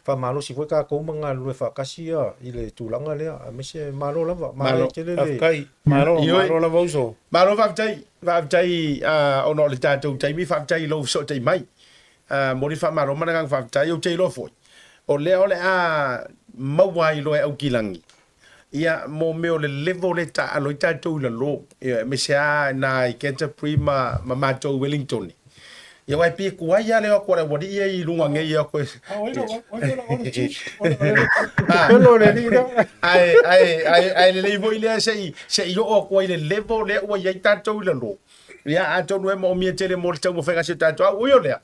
faamalosi foi tatou ma galulue faatasi ia i le tulaga lea, aemaise malo lava, Malo. manaia tele le Faafetai. Malo, Ioe. malo lava uso. Malo faafetai, faafetai ona o le tatou taimi, faafetai i lou fesootai mai. Momoli faamalo ma le agaga faafetai, ou te iloa foi, o lea o le a maua ai loa e Aukilagi, ia, mo mea o le level lea e taaalo ai tatou i lalo, ia, aemaise lava ina i Canterbury ma, ma matou i Wellington. Ia, aua e pei e tuai lava le o atu a le aualii ia i luga nei e o atu e... Ae, ae, ae, ae lelei foi lea se i, se i oo atu ai i le level lea ua i ai tatou i lalo. Ia, atonu e moomia tele mo le taumafaiga a si o tatou au. Ui o lea,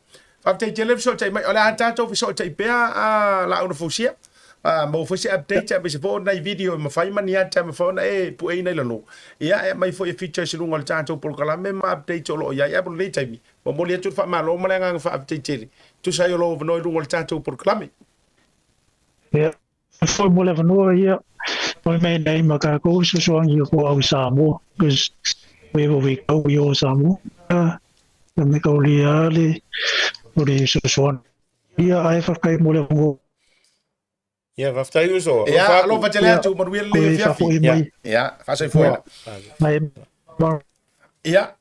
faafetai tele le fesootai mai. O le a tatou fesootai pea a Laau na Fausia. A maua foi se update aemaise foi o nai video e mafai ma ni ata e mafai ona e pueina i lalo. Ia, e aumai foi e features i luga o le tatou polokalame ma updates o lo o i ai. Ae mo lenei taimi, momoli atu le faamalo ma le agaga faafetai tele. Tusa ai o lou avanoa i luga o le tatou polokalame. Ia, foi mo le avanoa ia, o le mea nei ma kākou fesoasoani o au Samoa, because wherever we go, we all Samoa. Uh, me ka uli a le, o le fesoasoani. Ia, ae whakai mo le avanoa. Ia, faafetai uso. Ia, Alofa atu. alofa tele Ia, atu, manuia koe lelei afiafi. whakoi Ia. mai. Ia, faasoifuaina. Mai, ma, Ia,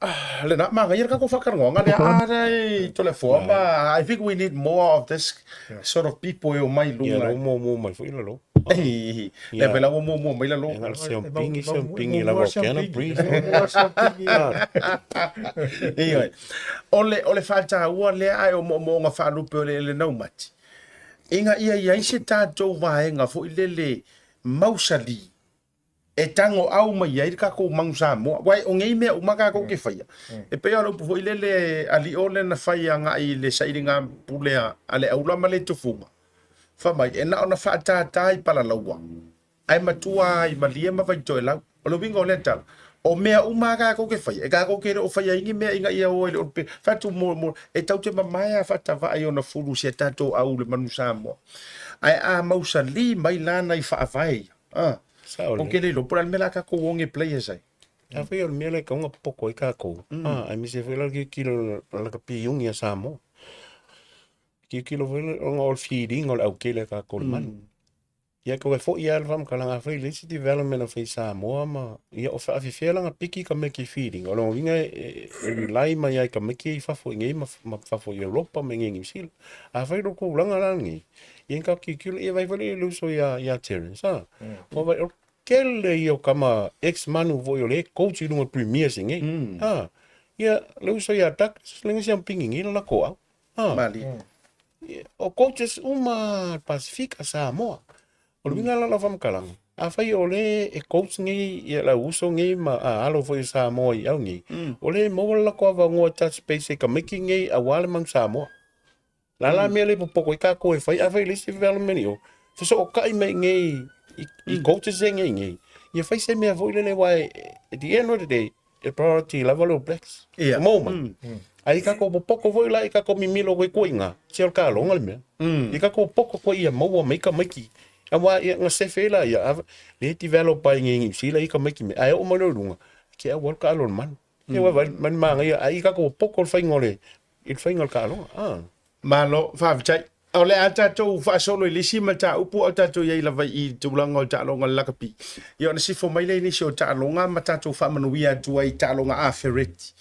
lena, manaia le tatou faatalanoaga lea, a Toleafoa ma, I think we need more of this sort of people e omai i Ia, luga. lou muamua mai foi lalo. Lea Ia. foi la ua muamua mai lalo. Ia, na o le Siompingi, Siompingi lava o Canterbury. Ioe. O le, o le faataua lea ae o moomooga faalupe o le eleele naumati, ina ia i ai se tatou vaega foi lele mausali e tago au mai ai le tatou manu Samoa. Aua o nei mea uma tatou te faia, e pei lava o le upu foi lele alii o lea na fai agai i le sailiga pule a le aula ma le tufuga, fai mai, e na ona faatātā i Palalaua, ae matua lava i Malie ma Vaitoelau. O le uiga o lea tala, o mea uma lava tatou te faia, e tatou te le o faia ai ni mea ina ia o ai le olope. Fai atu mo, mo, e tatou te mamae lava faatavaa i ona fulu i si a tatou au le manu Samoa. Ae a mausali mai la nai faavae ia, a, Sao ou te lelei. le iloa po o le a le mea o le a tatou oge players ai. A foi o le mea lea e tatau ona popoto ai tatou, a, aemaise foi la le tilotilo i le lakapi iuni a Samoa. Tilotilo foi ona o le filiga o le autele a tatou i le manu. Ia toe foi lava le faamatalaga afai e leai se development a fai Samoa ma ia o faafefea la ona piki tamaiti i filiga. O lona uiga e rely mai lava i tamaiti ia i fafo i inei ma fafo i Europa ma inei i Niu Sila. Afai o le tulaga la lenei, ia na tatou tilotilo ia vaai foi lea i le uso ia Terence a. Ua vaai o le tele ia o tama ex manu foi o lea e coach i luga o le Premiers i inei. A, ia le uso ia Douglas leai se ampigi nei le latou au. A. Malie. O coaches uma le Pasifika, Samoa. O le uiga la o lau faamatalaga, afai o lea e coach nei ia le au uso nei ma alo foi o Samoa i au nei, o lea e maua le latou avanoa e touch base ai tamaiti nei aua le manu Samoa. La la mea le popoko i kākou e fai, a fai le isi development i o, fesootai mai nei i coaches e nei nei. Ia fai se mea foi lele aua at the end of the day, e priority lava le All Blacks. Ia. Mo mai. Ai i kākou popoko foi la i kākou mimilo koe koe inga, se o le kaloga le mea. I kākou popoko koe ia maua mai tamaiti. Aua ia nga sefe la ia, le develop ai nei New Zealand i tamaiti me, ae oo mai loa i luga, ke au alu kaalo le manu. Ia ua vai mai manaia, ai i kākou popoko le faiga o le, i le faiga o le taaloga. Ah. Malo, faafetai. O le a tatou faasolo i le isi mataupu a o tatou i ai lava i le tulaga o le taaloga o le lakapi. Ia ona sifo mai lea i nisi o taaloga ma tatou faamanuia atu ai i taaloga afereti.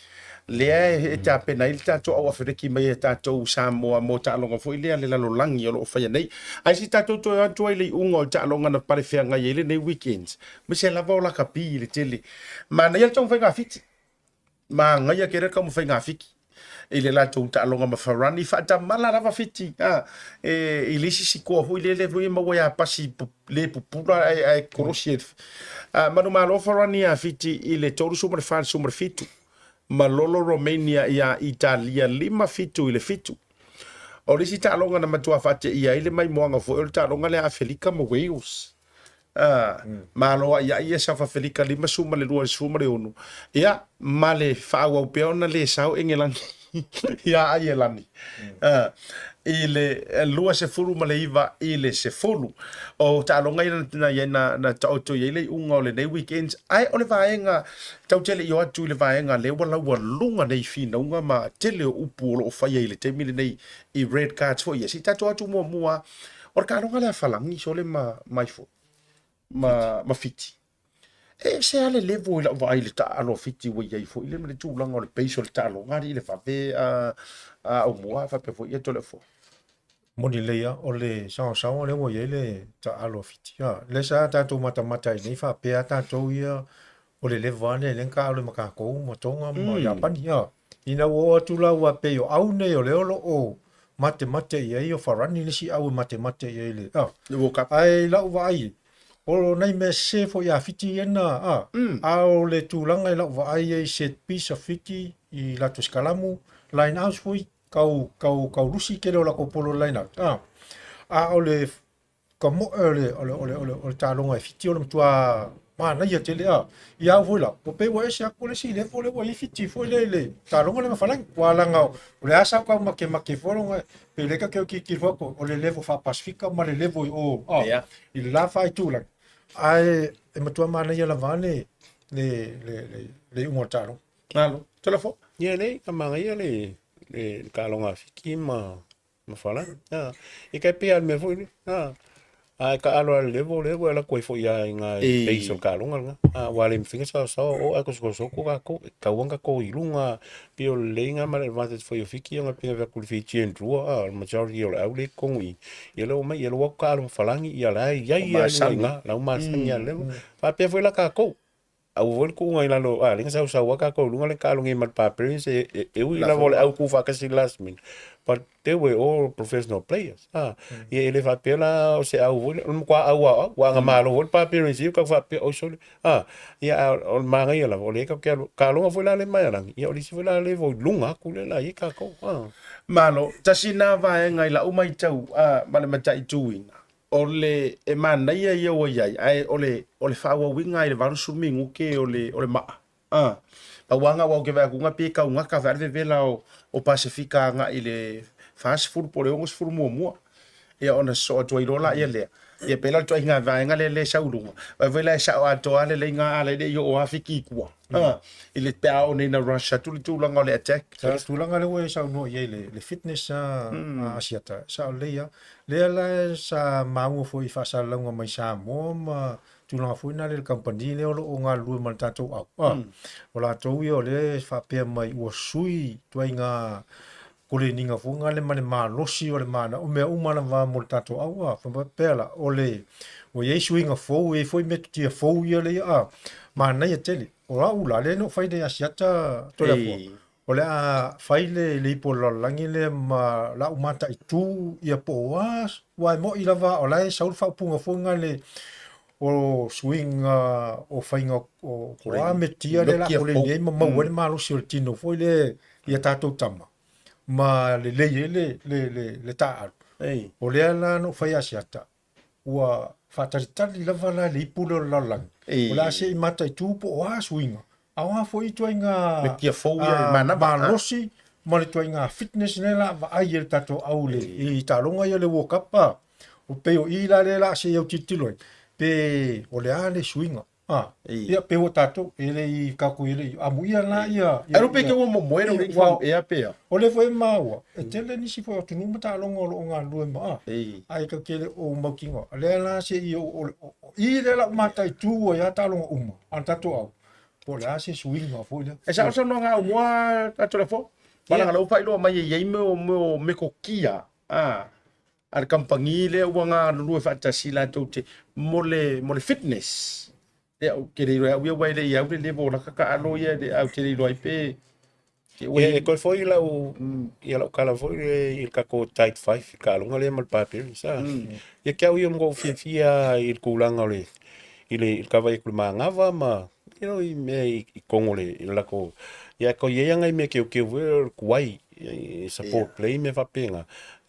Lea e tapena ai le tatou au afereki mai e tatou Samoa mo taaloga foi lea a le lalolagi o lo o faia nei. Ae se i tatou toe o atu ai i le iuga o le taaloga na palefeagai ai lenei weekend, aemaise lava o lakapi i le tele. Manaia le taumafaiga a Fiti. Manaia tele le taumafaiga a Fiti i le latou taaloga ma Farani, faatamala lava Fiti a, e, i le isi sikoa foi lele foi e maua ia pasi le pupula ae, ae kolosi e. A, manumalo Farani ia Fiti i le 34 17, malolo Romania ia Italia 5 7 i le 7. O le isi taaloga na matua faateia ai le maimoaga foi o le taaloga lea a Afelika ma Wales. A, malo ai ai ia South Afelika 52 i le 16, ia, ma le faaauau pea ona le sao Engelani ia Aielani i le 29 i le 10. O taaloga ia na i ai na, na taoto i ai le iuga o lenei weekend, ae o le vaega tau te le i o atu i le vaega lea ua laualuga nei finauga ma tele o upu o lo o faia i le taimi lenei i red cards foi ia. Se i tatou atu muamua O le taaloga lea a Falani sole ma mai foi ma, ma Fiti. E ese lava le level i lau vaai i le taaalo a Fiti ua i ai foi le, le tulaga o le pace o le taaloga alii le vave a, a Aumua faapea foi ia Toleafoa. Moni lelei lava, o le saosaoa lea ua i ai le taaalo a Fiti. A, lea sa tatou matamata ai nei faapea lava tatou ia o le level lava lea lea na taaalo ai ma tatou ma Tonga ma Iapani. A, Ina ua oo atu la ua pei o au nei o lea o lo o matemate i ai o Farani le isi au e matemate i ai le a. Le World Cup. Ae i lau vaai, o nai mea sese foi ia Fiti ia na a. A o le tulaga i lau vaai ai set piece a Fiti i latou sikalamu, line outs foi kau kau kau lusi tele o lakou polo line out a. A o le ka moe o le, o le, o le, o le, o le taaloga e Fiti o le matua manaia tele a. Ia au foi la, ua pei ua ese atu le isi level lea ua i ai Fiti foi lea i le taaloga lea ma Falani. Ua laga o le a sa tau makemake foi longa pe le ka keu kikilo foi atu o le level faa-Pasifika ma le level i o a, Yeah. i le la faaitulagi. Ae e matua manaia lava le, le, le, le, le iuga o le taaloga. Malo. Toleafoa. Ia lelei, ka manaia le, le, le taaloga a Fiti ma, ma Falani. A, e tai pei lava o le mea foi lea. A, a e taalo lava i le level lea ua e alu atu ai foi lava i ina i base o le taaloga lena. A, aua e le mafai ona saosaoa o ae kosokosoko tatou, e tatau lava ona tatou i luga, pei o le lelei lena ma le advantage foi o Fiti ona pei ona fai atu i le Fijian Drua, a, o le majority o le au lea i totonu i i, ia lea ua omai, ia lea ua o atu taalo ma Falani, ia la e i ai lava i luga i ina, la ua masani lava i le level. Faapea foi la tatou, Aua foi le tuuga i lalo, a, lea na sausau lava tatou i luga le taalo nei ma le Barbarians, e, e, e ui lava o le au tuufaatasi i le last minute, but they were all professional players. A, ia e le faapea la o se au foi lea, o le matua au lava o au, ua agamalo foi le Barbarians ia, tau faapea, oi sole, a, ia a o le manaia lava, o lea tatou te alu, taaloga foi la lea mai alagi, ia o le isi foi la level i luga atu lea la i ai tatou, a. Malo, tasi lena vaega i lau matau, a, ma le mataituina, O le e manaia ia ua i ai, ae o le, o le faaauauina i le 80 minute o le, o le maa. A, pau lava na aua ou te vaai atu na pei e taugata foi le vevela o, o Pasefika agai i le 40 po o le 60 muamua. Ia ona sosoo atu ai loa laia lea. Ia pei la o le ituaiga vaega lea lea e sau i luga. Vaai foi la e sao atoa lava lelei na ala e le i oo lava Fiti i tua. A, i le pe a oo nei ina rush atu le tulaga o le attack. Sa le tulaga lea ua e saunoa i ai le, le fitness a, a Asiata, sao lelei lava. Lea la sa maua foi i faasalalauga mai Samoa ma tulaga foi na le kamupani lea o lo o galulue ma le tatou au. Ah, O latou ia o lea e faapea mai ua sui ituaiga koleniga foi ngale ma le malosi o le mana, o mea uma lava mo le tatou au. Ah, faapea la, o le, ua i ai suiga fou, e i ai foi metotia fou ia lea, ah, manaia tele. O au la, lea na ou fai nei Asiata Toleafoa. O le a fai le le ipu o le lalolagi lea ma lau mataitu ia po o a, aua e moni lava o la e sau le faaupuga foi ngale o suiga o faiga o a metia lea o le a koleni ai ma maua ai le malosi o le tino foi lea i a tatou tama. ma lelei ai le le le le taaalo. O lea la na ou fai asiata, ua faatalitali lava la le ipu lea o le lalolagi, o le a se i mataitu po o a suiga, a o a foi ituaiga Metia fou ia i manava. malosi ma le ituaiga fitness lea o le a vaai e le tatou au i le i taaloga ia o le World Cup a. O pei o i la lea o le a se i autilotilo ai, pe o le a le suiga. A, ia pei ua tatou, e le i tatou e le i amuia la ia. Ia Ae pe ke ua momoe lo le fa ea pe a. O le foi maua, e tele nisi foi o atunuu ma taaloga o lo o galulue ma a. Ae tatou te le o mautinoa. Lea la se i o i lea la o mataitu ai a taaloga uma a le tatou au, po o le a se suiga foi lea. E sao saunoaga a mua a Toleafoa. Malaga lau faailoa mai e i ai mea o metokia a a le kamupani lea ua galulue faatasi latou te mo le mo le fitness. Lea ou te le iloa au ia aua e le i au le level o laka taalo ia le au te le iloa ai pe te ua Ia, e toe foi lau, ia lau tala foi le i le tatou tight five i le taaloga lea ma le Barbarians a. Ia te au ia matua ou fiafia lava i le tulaga o le i le i le kava atu i le manava ma you know i mea i i totonu o le i le latou ia toe i ai lava nai mea teuteu foi lea o le tuai i support play mea faapena.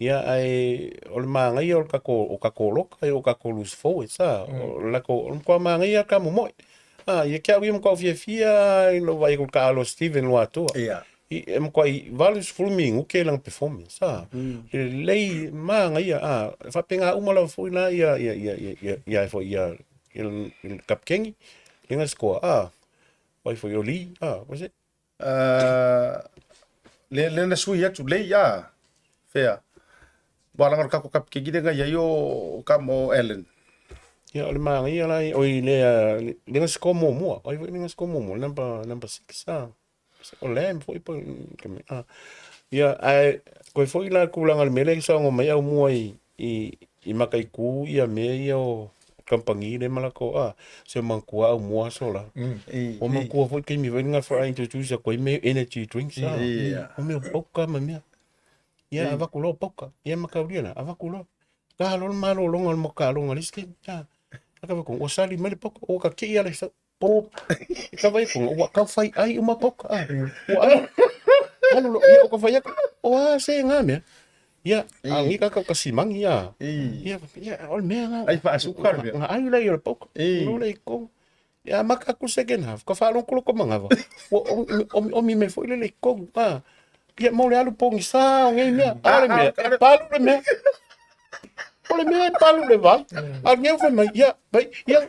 Ia ae o le manaia o le tatou o tatou loka o tatou loose forwards a, o le latou o le matua manaia lava le tamomoe. A, ia te au ia matua ou fiafia lava i lou vaai atu i le taalo a Steven Luatua. I, e matuai 80 minute lana performance a. E lelei manaia a, e faapena uma lava foi la ia ia ia ia ia ia foi ia ia le kapikeni lea na score a, o ai foi o Lee a, was it? Le le na sui atu lei a fea. Ua laga o le kako kapikeni lea na i ai o ka mo Allen. Ia o le manaia la oi lea lea na score muamua, o ai foi lea na score muamua, number number 6 a. O Lamb foi po a. Ia ae koe foi la tulaga i le mea lea e saunoa mai au mua i i i mataitu ia mea ia o kamupani lea ma latou a, se manatua au mua aso la. Ua manatua foi taimi foi na faatoa introduce atu ai mea energy drinks a. O mea o pauka ma mea. Ia avatu loa pauka. Ia mataulia la, avatu loa. Taha loa le malologa o le mokaaloga i le isi taimi. A, ua sali mai le pauka, ua kakii lava le sau. Po, e ka vai konga, ua kau whai ai uma poka. Ah, ua ai. Alu lo, ia o ka whai aku, o a se ngā mea. Ia, a ngi ka kau ka simangi ia. Ia, ia, o le mea ngā. Ai whaasuka le mea. Ngā ai lei o le poka. No lei ko. Ia, maka aku second half, ka whaalongo loko mangava. Ua omi, omi me foi le lei kongu. Ah, ia, mo le alu pongi sa o ngei mea. A le mea, e palu le mea. O le mea e palu le vai. A ngeu fai mai, ia, vai, ia,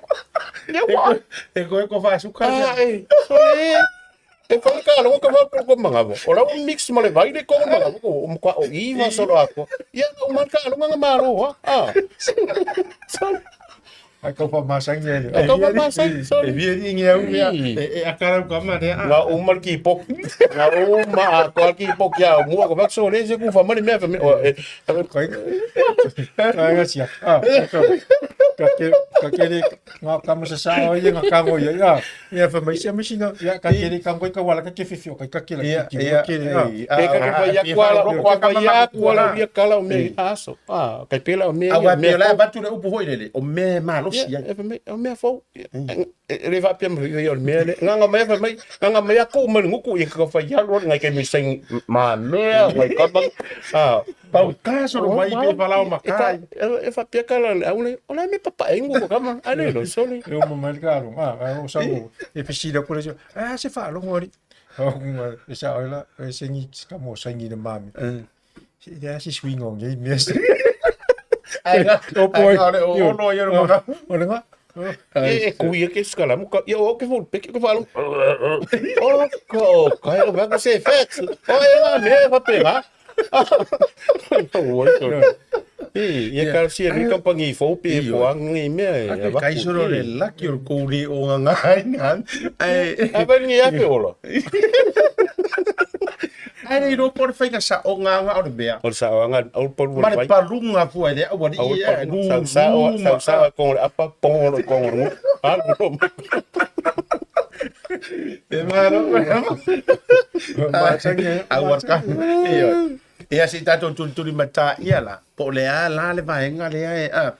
ia wa. E koe ko whaasuka. Ah, e, sole. E fai ka longo ka whakuro ko mangavo. O lau mix ma le vai le kongo mangavo ko o mkwa o iwa solo ako. Ia, o man ka longa nga maro ha. Ah. Sole. Ai kau whamasangi e. Ai kau whamasangi, sorry. E via ni ngi au mea, e akarau ka ma rea. Nga uma le kipoki. Nga uma a koa kipoki a mua ko vak sole se ku whamani mea whamani. O, e, Kai kai nga sia. Ah, ka ka ke ka ke le nga ka mo sa sa o ia nga ka ngo ia. Ia, ia fa mai sia misi nga ia ka ke le ka ngoi ka wala ka ke fifi o ka ka ke la Ia, ki ia, ke le. Ah. E ka ka whai aku ala, ka whai aku ala ia kala o mea i aso. Ah, kai pela o mea ia, mea pela fou. avatu le upu foi lele, o mea malosi Ia, ai. e fai mai, o mea fou. Ia, E le faapea mai ia o le mea lea. Nganga mai fai mai, nganga mai aku mai le nguku ia ka whai alu ngai kai mi sain ma mea ngai ka ma. Ah, Pau ka solo mai pe falao ma e kai. e faapea ka la au le, o la me papa e nguku ka ma. Ale lo sole. E uma mai le ka alo. Ah, ah, o sa mo. E fesili aku le sio. Ah, se faalogo ali. Ah, e sa oi la, e sengi ka mo sengi le mami. Se le a se suiga o nei mea se. Ai ga, O poi. ai o o no ia no ka. O le nga. E kui e ke skala mo ka ia o ke fol peke ko falo. O ko o kai o ba se fet. O e la me fa pega. E ia ka si e kampangi fo pe po ang ngi me e Ake kai solo le laki o kouri o nga ngai ngan. Ai A ba ngi ape ola. ai nei ro por whainga sa o ngā ngā o le mea. O sa o nga o palu Ma le palunga fua le aua O ni palu sa sa o sa sa ko le apa pon lo ko ngo. Alu lo. E maro. Ma sengi. Aua ka. Io. Ia si tatou tulituli matā ia la, po o le a la le vaega lea e a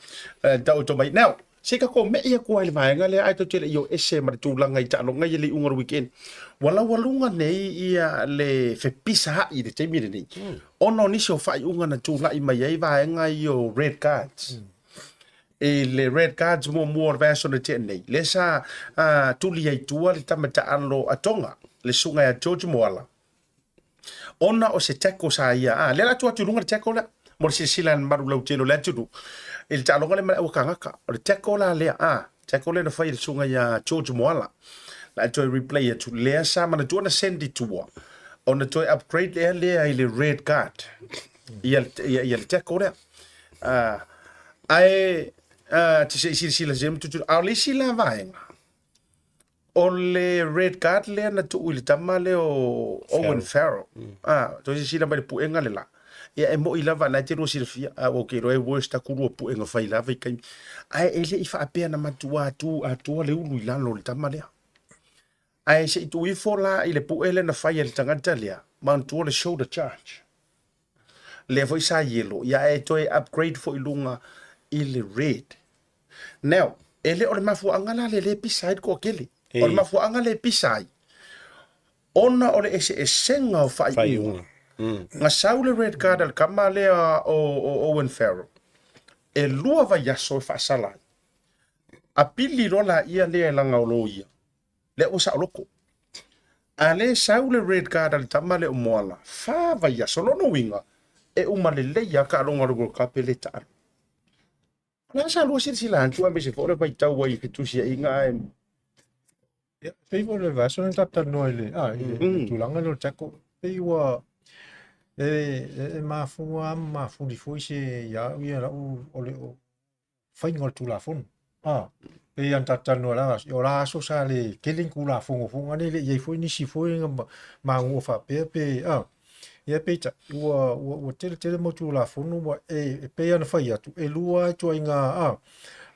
tau to mai. Now, Se i tatou me'i atu lava i le vaega lea ae tatou te le i o ese ma le tulaga i taaloga ia i le iuga o le weekend. Ua laualuga nei ia le fepisaai i le taimi lenei ona o nisi o faaiuga na tulai mai ai vaega ia o red cards. I le red cards muamua o le vaiaso na tea nei, lea sa tuli ai tua le tama taalo a Tonga, le susuga ia George Moala, ona o se tackle sa ia, a, lea la atu atu i luga le tackle lea, mo le silasila a le mamalu lautele o le atunuu, i le taaloga lea ma le auakagaka. O le tackle la lea, a, tackle lea na fai e le susuga ia George Moala. La e toe replay atu, lea sa manatua na send i tua, ona toe upgrade lea lea i le red card, ia, ia, ia le tackle lea. A, ae, a, te se i silasila se matutu, a o le isi la vaega, O le red card lea na tuu i le tama lea o Owen Farrell. Ah, toe silasila mai le puega le la. Ia e moi lava na e te lua silafia. Ah, ua ke iloa e worse taku lua puega fai lava i kaimi. Ae e le i faapea na matua atu atoa le ulu i lalo o le tama lea. Ae se i tuu ifo la i le pue lea na fai e le tagata lea, manatua le shoulder charge. Lea foi sa yellow, ia ae toe upgrade foi i luga i le red. Now, e le o le mafuaaga la le lē pisa ai le toatele. O le mafuaaga le pisa ai, ona o le eseesega o faaiuga. Na sau le red card a le tama lea o Owen Farrell, e lua vaiaso e faasala ai. A pili loa laia lea e laga o loia, lea ua saoloto. A le sau le red card a le tama lea o Moala, fa vaiaso. Lona uiga, e uma lelei lava taaloga o le World Cup e le taalo. O le a sa lua silasila atu aemaise foi o le vaitau ai i fetusiaiga ae Ia, pei foi o le vaiaso lea na tatou talanoa i le, ah, i le tulaga lea o le tackle. Pei ua e, e, e mafua lava ma mafuli foi se ia au ia lau o le o, faiga o le Tulafono. Ah, pei ona tatou talanoa i la aso, o la aso sa le tele ni Tulafono foi na le i ai foi nisi foi na maua faapea pe, ah, Ia peitai, ua, ua, ua tele tele mau Tulafono ua e, e pei ona fai atu, e lua lava ituaiga, a,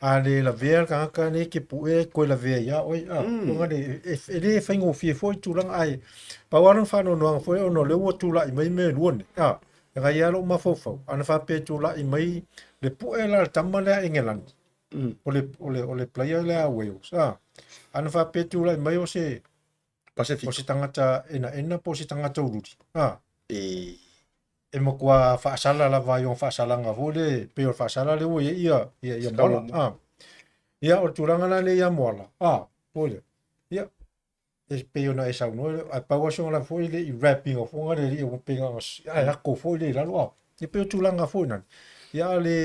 a le lavea le tagata nei e te pue e toe lavea ia oe, a, mm. le, e, e le faigofie foi tulaga, ae pau lava lona faanoanoaga foi ona o lea ua tulai mai mea e lua nei, a, e gai lava lou mafaufau, ana faapea e tulai mai le pue la le tama lea a Engelani, mm. o le, o le, o le player lea a Wales, a, ana faapea e tulai mai o se, Pacific. O se tagata enaena po o se tagata ululi. A. E. E matua faasala lava i ona faasalaga foi le, pei o le faasala lea ua i ai ia, ia, ia Moala. A. Ia, o le tulaga la lea ia Moala. A, foi lea. Ia, e pei ona e saunoa, ae pau lava si ona lava foi le i wrap ina foi le alii ua pei ona ae ako foi le i lalo. A. Ia pei o tulaga foi nani. Ia, a le,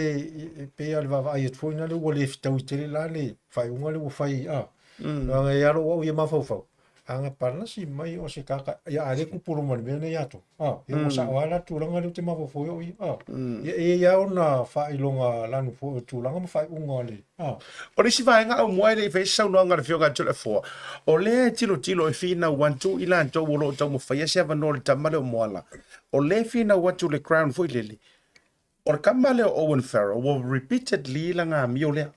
e pei lava o le vaavaai atu foi nale ua le fetaui tele la le faaiuga lea ua fai, a. Leaga e alo au ia mafaufau, a na palasi mai o se kaka, ia a le kupu loma le mea nei ato. A, ia ua sao lava la tulaga lea ou te mafaufau ai au ia. A, ia e i ai lava ona faailoga lanu foi o tulaga ma faaiuga o le, a. O le isi vaega aumua e le i fai se saunoaga a le Afioga ia Toleafoa, o lea e tilotilo e finau atu i latou o lo o taumafaia se avanoa i le tama lea o Moala. O lea e finau atu le Crown foi lele, o le tama lea o Owen Farrell ua repeatedly lana amio lea.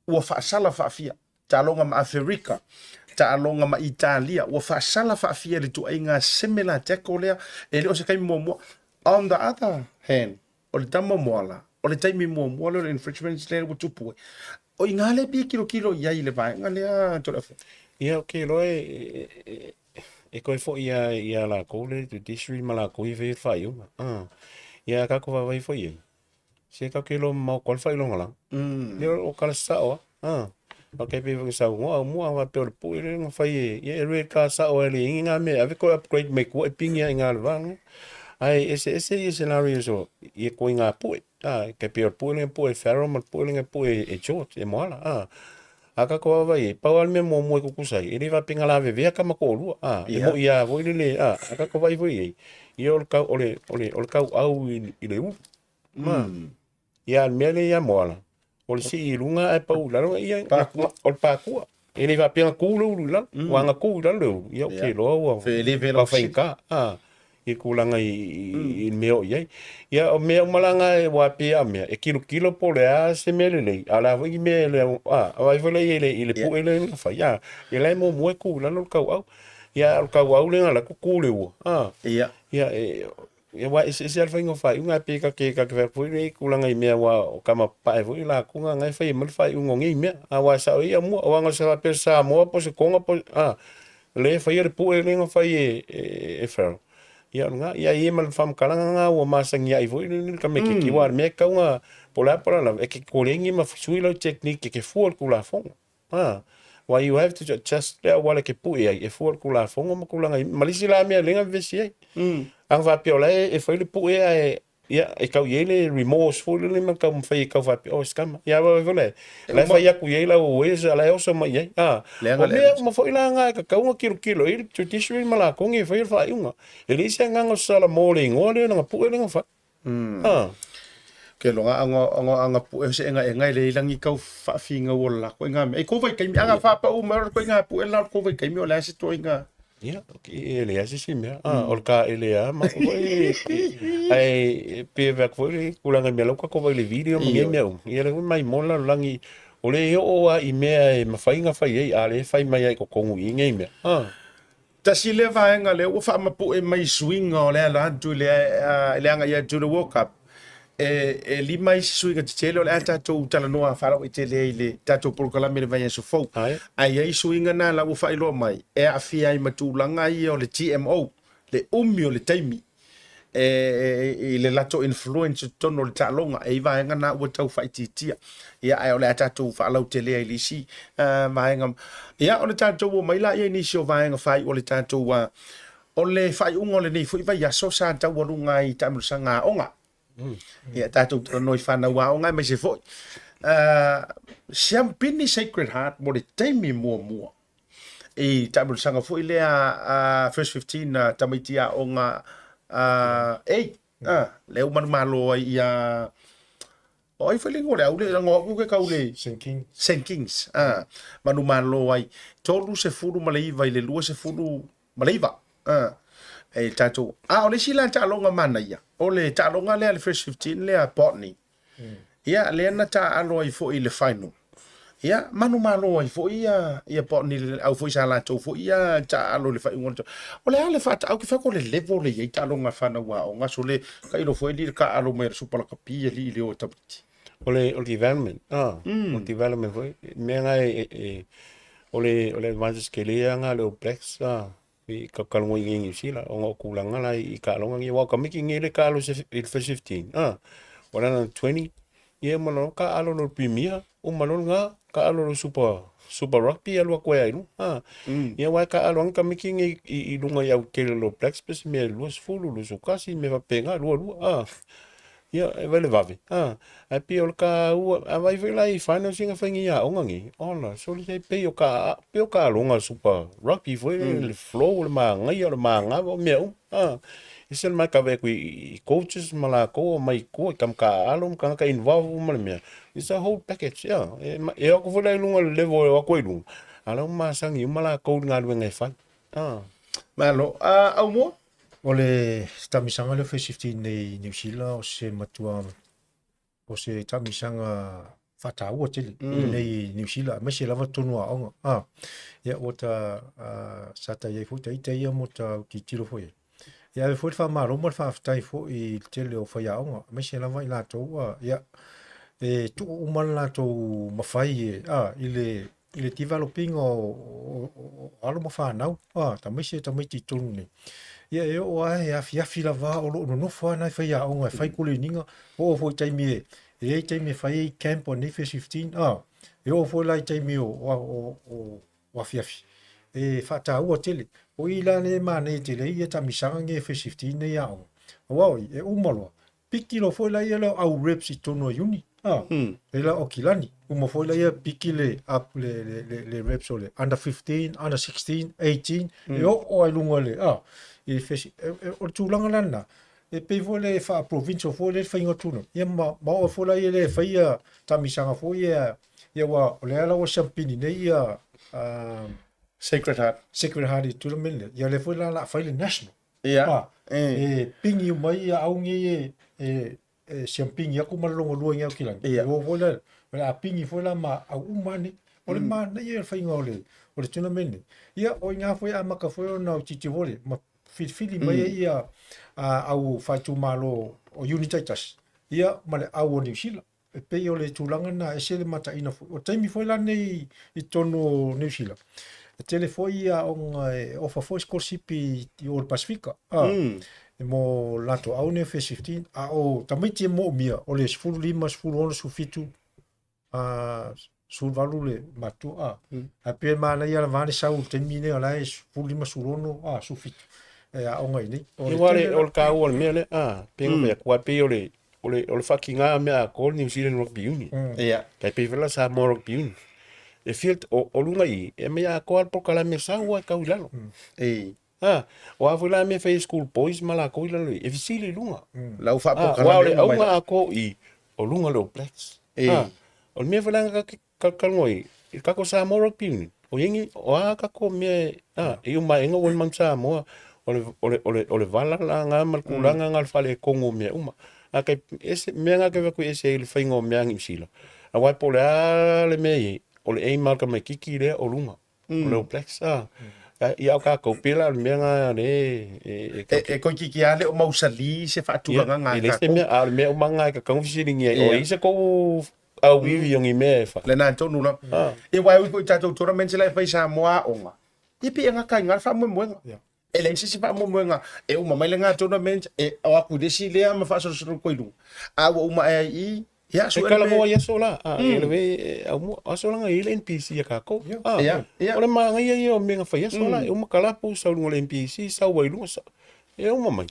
Ua faasala faafia, taaloga ma Aferika, taaloga ma Italia, ua faasala faafia i le tuaiga similar tackle lea, e le o se taimi muamua. On the other hand, o le tama moala, o le taimi muamua lea o le infringements lea ua tupu ai. O i ina lea e pei e tilotilo i ai i le vaega lea, Toleafoa. Ia, ou te iloa e, e toe foi ia, ia latou le judiciary ma latou ia fai le faaiuga. Ah. Ia tatou vaavaai foi i ai. Se tatou te iloa mamao atu lava le faailoga lava. Ia o tala sao lava. Ah. Ok, pei foi saunoa au mua faapea o le pue lea na fai e, ia e red card sao e le ingi ngā mea, ave koe upgrade mai tua e pingi ai ngā le vanga. Ae eseese ia scenarios o ia koe ngā pue. Ah, kei pei o le pue lenei pue e Farrell ma le pue lenei pue e George, e Moala. Ah. A tatou vaavaai i ai, pau lava le mea muamua e tutusa ai, e le faapea na lavevea tama toalua, a, e moi lava foi lele, a, a tatou vaai foi i ai, ia o le tau, o le, o le, o le tauau i, i le ulu. Ma, ia, le mea lea ia Moala, o le sii i luga ae pau i lalo, ia, Pakua. o le pakua. E le faapea na tu le ulu i lalo, aua na tu i lalo le ulu, ia ou te iloa ua, Fe- le vela ua faigata, a, i tulaga i, i, i le mea o i ai. Ia, o mea uma la na e ua pei a mea, e kilokilo po o le a se mea lelei, a o le a foi ni mea e le, a, vaai foi lea i le, i le pue lea na fai, a, ia la e muamua e tu i lalo le tauau. Ia, a o le tauau lea na alu atu tu le ua, a, Ia. ia, e, Ia aua e eseese lava le faiga o faaiuga ae pei ta te ta te fai atu foi lenei tulaga i mea aua o tama papae foi latou na na e faia mai le faaiuga o nei mea. Aua e sao ai ia mua aua na o se faapea o se Samoa po o se Toga po o a lea e faia le pue lea na fai e e Farrell. Ia o lena, ia e i ai ma le faamatalaga lena ua masani ai foi le tamaitiiti aua o le mea e tatau ona po o le a po o le a lava e te koleni ma sui lau technique e te fua i le Tulafono. A, why you have to adjust le auala e te pue ai e fua i le Tulafono ma tulaga i, ma le isi la mea lea na vevesi ai. A na faapea o la e fai le pue ae ia e tau i ai le remorse foi lele ma taumafai e tau faapea oh scammer. Ia aua foi le la e fai atu i ai lau ways a la e oso mai i ai. A, o mea uma foi la na e tatau ona tilotilo i ai le judiciary ma latou nei e faia le faaiuga. E leai se agaga o se Salamo le igoa lea na pue lea na fai. A. Ke loga anga anga anga pu e se enga enga le ilangi kau faafinga o la ko inga me e ko vai kaimi anga fa pa u ma ko inga pu e la ko vai kaimi o la se to inga Ia, e leai se isi mea. Ah, o le kāʻele lava ma foi ae pei e fai atu foi le tulaga i mea la ua tatou vaai i le video ma nei mea uma. Ia lea foi maimoa le lalolagi, o lea e oo lava i mea e mafai ona fai ai, a o lea e fai mai lava i totonu i i nei mea. Ah. Tasi lea vaega lea ua faamapue mai i suiga o le ala atu i le i le agai atu i le World Cup, e, e lima isi suiga tetele o le a tatou talanoa faalauaitele ai i le tatou polokalame i le vaiaso fou. Ae. Ae i ai suiga na la ua faailoa mai e aafia ai ma tulaga ia o le TMO, le umi o le taimi e, e, i le latou influence i totonu o le taaloga. E i vaega na ua tau faaitiitia. Ia, ae o le a tatou faalautele ai i le isi vaega. Ia, o le tatou o mai laia i nisi o vaega faaiu o le tatou o le faaiuga o lenei foi vaiaso sa taualuga ai i taamilosaga aoga. Ia, tatou talanoa i fanau aoga aemaise foi Siampini Sacred Heart mo le taimi muamua i taamilosaga foi lea First 15 tamaiti aoga A, lea ua manumalo ai ia O ai foi le igoa o le aule, leaga o au ke kau le St. Kings. St. Kings, ah, manumalo ai 39 i le 29, ah, e tatou. A o le isi la taaloga manaia, o le taaloga lea le First 15 lea Botany. Ia, lea na taaalo ai foi i le final. Ia, manumalo ai foi ia, ia Botany, le au foi sa latou foi ia taaalo i le faaiuga o le O le a le faata, au ke whai ko le level le iai taaloga whanau aoga, so le tailo foi li le taaalo mai le Super Lakapi e li i le o e tamaiti. O le, o le development, ah, o le development foi, mea nga e, e, o le, o le advantage tele ia nga le All Blacks, ah, i ka kalongo i Niu Sila, ona o tulaga la i taaloga nei, aua o tamaiti nei le taalo i le first 15, ah, o lana 20, ia uma loa taaalo loa i le Premier, uma loa lena, taaalo loa i le Super, Super Rugby alu atu ai lava i luga, ah. Ia aua e taaalo lava tamaiti nei i luga i autele o le All Blacks pe se mea 20, 21, mea faapena, 22, ah. Ia, e vaai le vave, a, ae pei o le taua, a vaai foi la i finals ia na fai nei i aoga nei, ola, sole e pei o ka, pei o ka aloga Super Rugby foi le, le flow, le manaia, o le manava, o mea uma, a. Ese le matau atu i coaches ma latou omai i tua i kamaka alo ma tagata involve uma le mea, it's a whole package, ia. E, e o atu foi la i luga i le level e o atu ai i luga, a o la ua masani uma latou i le galuega e fai, a. Malo. A, Aumua? O le taamisaga lea o First 15 nei i Niu Sila o se matua o se taamisaga faataua tele lenei i Niu Sila aemaise lava totonu o aoga. Ah, ia ua ta sa ta i ai foi ta ita ia mo ta tilotilo foi i ai. Ia ave foi le faamalo ma le faafetai foi i le tele o faiaoga aemaise lava i latou ua ia e tuu uma le latou mafai e i le i le develop-ina o alo ma fanau, a, tamaiti e tamaiti i totonu nei. Ia e oo lava e afiafi lava o lo o nonofo lava nai faiaoga e fai koleniga, oo foi i taimi e, e i ai taimi e fai ai camp o nei First 15, a, e oo foi la i taimi o, o, o, o afiafi, e faataua tele. O i la lea e manaia tele ai ia taamisaga nei e First 15 nei aoga. Aua o i, e uma loa, piki loa foi laia lea o au reps i totonu o uni, a, leila o Kilani, uma foi laia piki le up le, le, le, le reps o le under 15, under 16, 18, e oo ai luga le, a, i fesi, e, e, o le tulaga la lena, e pei foi le faa-provincial foi le faiga tulaga, ia ma, ma oo foi laia le fai ia taamisaga foi ia, ia ua, o lea la ua siampini nei ia, Sacred Heart. Sacred Heart i tournament lea, ia lea foi la la fai le national. Ia. Ah, e pingi uma ai ia au nei e, e, e siampingi aku ma le longolua i Aukilani. Ia. E o foi la, o le a pingi foi la ma au uma nei. O le manaia o le faiga o le, o le tournament nei. Ia, o i ngā foi amaka foi ona o titi vole, ma filifili mai ai ia au faaitumalo o unit taitasi ia ma le au o Niu Sila. E pei o le tulaga lena e ese le mataina foi. O taimi foi la nei i totonu o Niu Sila, e tele foi ia aoga e ofa foi sikolasipi i o i le Pasefika, a, mo latou au nei o Phase 15. A o tamaiti e moomia, o le 15, 16, 17, a, 18 le matua, a. Ae pei e manaia lava le sau i le taimi lenei o la e 15, 16, a, 17 e aoga i inei. O le tele la. O le taua o le mea lea, a, pei ona fai atu, aua e pei o le o le o le faakiga mea atoa le New Zealand Rugby Union. Ia. Tai pei foi la Samoa Rugby Union. E fia o, o luga i i, e aumai atoa le polokalame sau lava e tau i lalo. Ei. Ha, o a foi la mea e fai e school boys ma latou i lalo i, e fesili i luga. La ua Ah, aua o le auga atoa i, o luga le All Blacks. Ei. Ha, o le mea foi la na Talanoa i le tatou Samoa Rugby Union, o i ai ni, o a tatou mea e, a, e i umaega ua i Mount Samoa, o le, o le, o le, o le vala la na ma le tulaga na o le faaletonu o mea uma. A kai, ese, mea na te vaai atu e ese ai le faiga o mea a Niu Sila, aua po o le a le mea e i ai, o le aim lava o le tamaitiiti lea o luga, o le All Blacks, a. Ia, a o tatou, pei la o le mea na lea e, e, E toeitiiti lava le o mausali se faatulagaga a e leai se mea, a o le mea uma na e tatau ona fesiligia ai, o ai se tou auivi o ni mea e fai. Lena tonu lava. Ia aua e ui foi i tatou tournaments la e fai i Samoa aoga, ia pei e gata ai i ina le faamoemoega. E leai se isi faamoemoega e uma mai lena tournament e o atu i le isi lea ma faasolosolo atu ai i luga. A ua uma ea i i, ia E sue le mea. talanoa i aso la, a, e le au mua, aso la na i ai le NPC a tatou. A, Ia. o le manaia ia o mea na fai aso la, e uma kalapu sau i luga o le NPC, sau ai i luga, sau, e uma mai.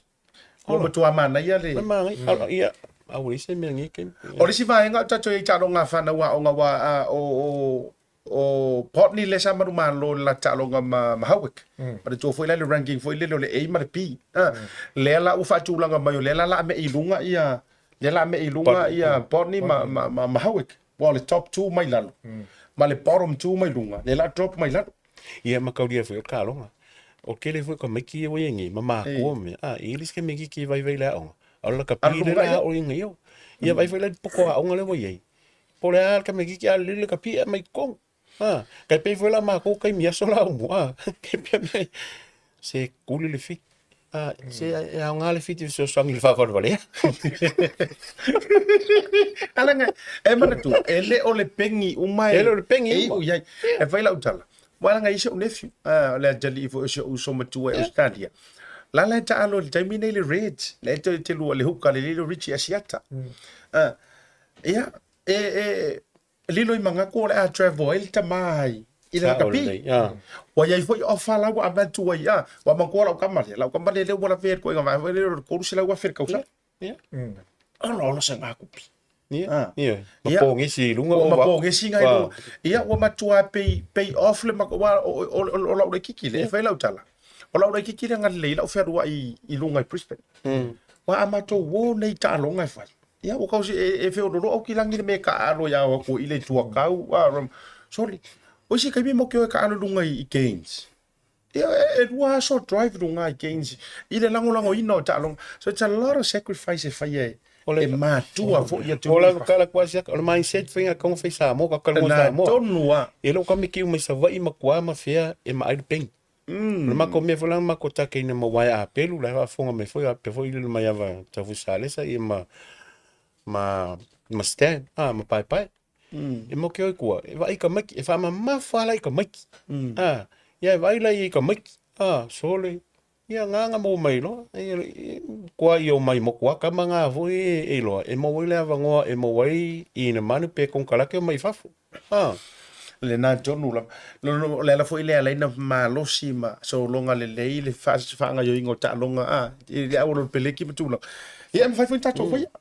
Ua matua manaia le. Le manaia, ia, aua leai se mea nei taimi. O le isi vaega o tatou i ai taaloga a fanau aoga aua o o o Botany lea sa manumalo i le latou taaloga ma ma Howick. Manatua foi la le ranking foi lele o le A ma le B. Lea la ua faatulaga mai o lea la la mei i luga ia lea la mei i luga ia Botany ma ma ma Howick. Ua o le top 2 mai lalo ma le bottom 2 mai luga, lea la drop mai lalo. Ia ma kaulia foi o le taaloga. O le tele foi o tamaiti ia ua i ai nei, ma matua ma mea, a, e i ai le isi tamaititi e vaivai i le aoga, a o le lakapi lea la aoina i o. Ia vaai foi la i le poto aoga lea ua i ai, po o le a le tamaititi a lele le lakapi e aumai i totonu. A, tai pei foi la matou taimi aso la aumua, a, tai pei a mea, se tuli le fiti. A, se e aoga le fiti e fesoasoani i le faavalevalea. Alaga, e manatua, e le o le pegi uma e, E le o le pegi uma. E iu i ai. E fai lau tala. Ua laga i si ou nephew, o le atalii foi o si ou uso matua i Australia. La la e taalo i le taimi nei le Reds, le te, te lua le huka le lilo Richie Asiata. Ia, e, e, Lilo i Mangaku o le a travel ai le tama ai i le lakapi. Ua iai foi offer la ua avatu ai a ua manatua lau tama lea. Lau tama lea lea ua lavea i le ituaiga vaega foi lea o le 300,000 le tausaga. Ola ola se gakupi. Ia, ma pogisi i luga. Ua ma pogisi ngai luga. Ia ua matua pay, pay off le ua o lau laitiiti lea e fai lau tala. O lau laitiiti lea na lelei lau fealuai i luga i Brisbane. Ua a matou o nei taaloga e fai. Ia ua tau e feololo au kilagi le mea e taaalo ia o atu i le itu akau a ram soli. O isi taimi mo ke o e taaalo lunga i Cairns. Ia e lua aso drive lunga i Cairns i le lagolagoina o taaloga. So it's a lot of sacrifice e faia e e matua foi ia O la kala kwa sia o le mindset faiga kaunga fai Samoa ka kalongo Samoa. Tonu a. E lo ka miki mai Savaii ma kua ma fea e ma ai le peni. O le makou mea foi la na makou takeina ma uaea apelu, la e faafofoga mai foi faapea foi le mai ava Tafusa Alesa ia ma ma ma Stan a ma Paepae. E mo ke oi kua, e vaai i tamaiti, e faamamafa la i tamaiti. A, ia e vaai la i tamaiti, a, sole, ia ngā ngā maua mai loa, e, kua i o mai moku a kama ngā foi e, e loa, e maua ai le avanoa e maua ai i na manu pe konekarate o mai fafo. A. Lena tonu lava. O le ala foi lea e ala ai ona malosi ma sologa lelei le faagaoioiga o taaloga a, i le auala o le peleki ma tulaga. Ia e mafai foi ona tatou faia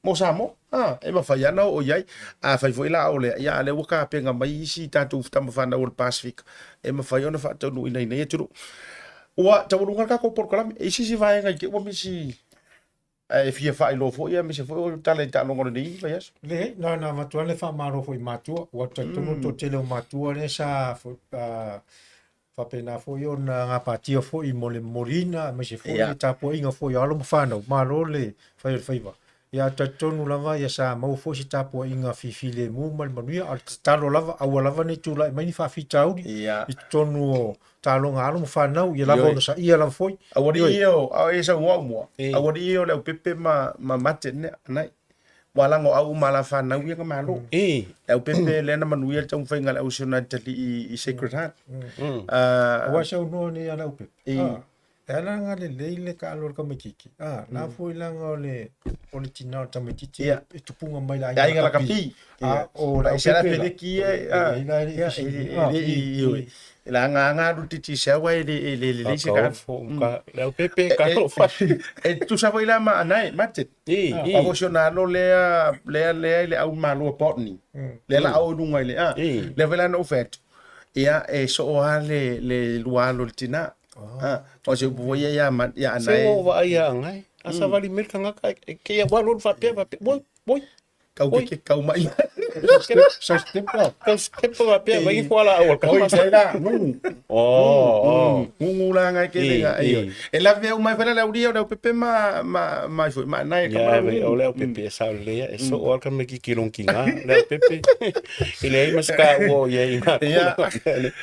mo Samoa. A, e mafai lava ona oo i ai. Afai foi la o lea, ia a o lea ua tapena mai isi tatou tama fanau o le Pasefika e mafai ona faataunuuina i nei atunuu. Ua taualuga le tatou polokalame. E i ai se isi vaega i te i ua misi Ae fia faailoa foi aemaise foi o tala i taaloga o lenei vaiaso. Leai, na ona avatu lava le faamalo foi i matua, ua talitonu le toatele o matua lea sa faapena foi ona gapatia foi mo le momoliina aemaise foi le tapuaiga foi a alo ma fanau, malo le fai o le faiva. Ia talitonu lava ia sa maua foi se tapuaiga fifilemu ma le manuia, a o le tatalo lava aua lava ne i tulai mai ni faafitauli i totonu o taaloga a alo ma fanau, ia lava onosaia lava foi. Aualii ia o, a o e saunoa au mua, aualii ia o le aupepe ma ma mate nea, anai. Ua lago au uma la fanau ia na malo. Le aupepe lea na manuia le taumafaiga a le au sionari talii i Sacred Heart. Aua e saunoa nei ia le aupepe. E ala ona lelei le taalo a le tamaitiiti, a, la foi leaga o le o le tina o le tamaitiiti e tupuga mai le aiga lakapi. A o le aupepe la, e la aga alu Digicel e le lelei se Le aupepe ka E tutusa foi la ma anae Martin. A foi si ona alo lea lea lea i le au malo a Botany. Lea la au i luga i le a. Lea foi la na ou fai atu. Ia e soo lava le lua alo i le tina. Ah, o se upu foi ia ia ma ia Se anae. ua vaai ia anae. A savali mai le tagata e ke ia ua alu alu faapea faapea. Oi, oi. Kau ke ke kau mai. Sau step la. Kau step faapea vai fualaau a le Oi, tama. sai la, nunu. Oh, oh. Nunu la ngai ke I, lenga. i. E lave au mai fela le aulia o le aupepe ma ma ma foi ma anae ka Ia, mara vai, o nunu. le aupepe e sao lelei ia, e soo lava le tamaitiiti i lona tina, le aupepe. E leai ma se taua o i ai i ngā Ia. tulaga lea.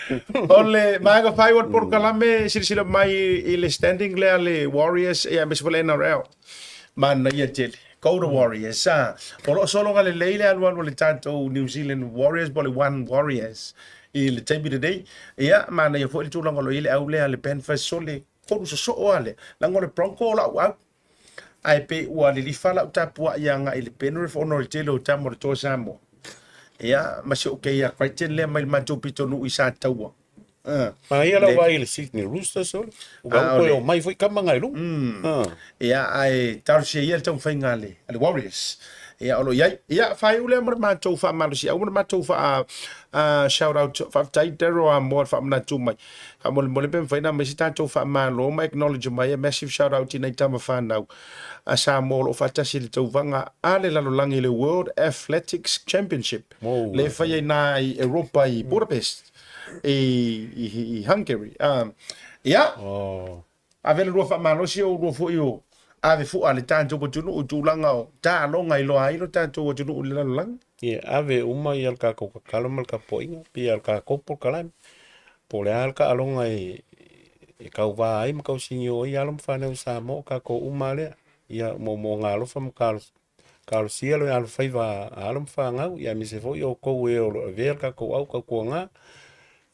O le vaega fai o le polokalame silasila mai i le standing lea a le Warriors ia aemaise foi le NRL. Manaia tele. Go the Warriors. Ah, o lo o sologa lelei le alualu a le tatou New Zealand Warriors po o le One Warriors i le taimi lenei. Ia, manaia foi le tulaga o lo o i ai le au lea a le Ben Faisole, tolu sosoo lava lea. Leaga o le Bronco o lau au. Ae pei ua lilifa lau tapuai agai i le Penrith ona o le tele o tama o le Toa Samoa. Ia, ma si ou kei a Crichton lea mai le matou pitonuu i Sataua. Manaia lau vaai i le Sydney Roosters ole. Ua Ah, toe ole. o mai foi tama ngai luga. Ah. Ia, ae talosia ia le taumafaiga a le, a le Warriors. Ia, o lo o i ai. Ia, faaiu lea mo le matou faamalosiau ma le matou faa, shout out. Faafetai Daryl Amoa le faamanatu mai. Faamolemole pe mafai ona aumai se tatou faamalo ma acknowledge mai a massive shout out i nai tama fanau a Samoa o lo o faatasi i le tauvaga a le lalolagi i le World Athletics Championship le fai ai na i Europa i Budapest i, i, i Hungary. Ia, ave le lua faamalosi o lua foi o ave fua a le tatou atunuu i tulaga o taaloga i loa ai lo tatou atunuu i le lalolagi. Ia, ave uma ia le tatou tatalo ma le tapuaiga, pei lava o le tatou polokalame. Po o le a le taaloga e tauva ai ma tausinio ai alo ma fanau i Samoa, o tatou uma lava lea. Ia moomooga alofa ma talosia le alofaiva a alo ma fanau, ia aemaise foi outou e o lo o avea le tatou au tautuaga,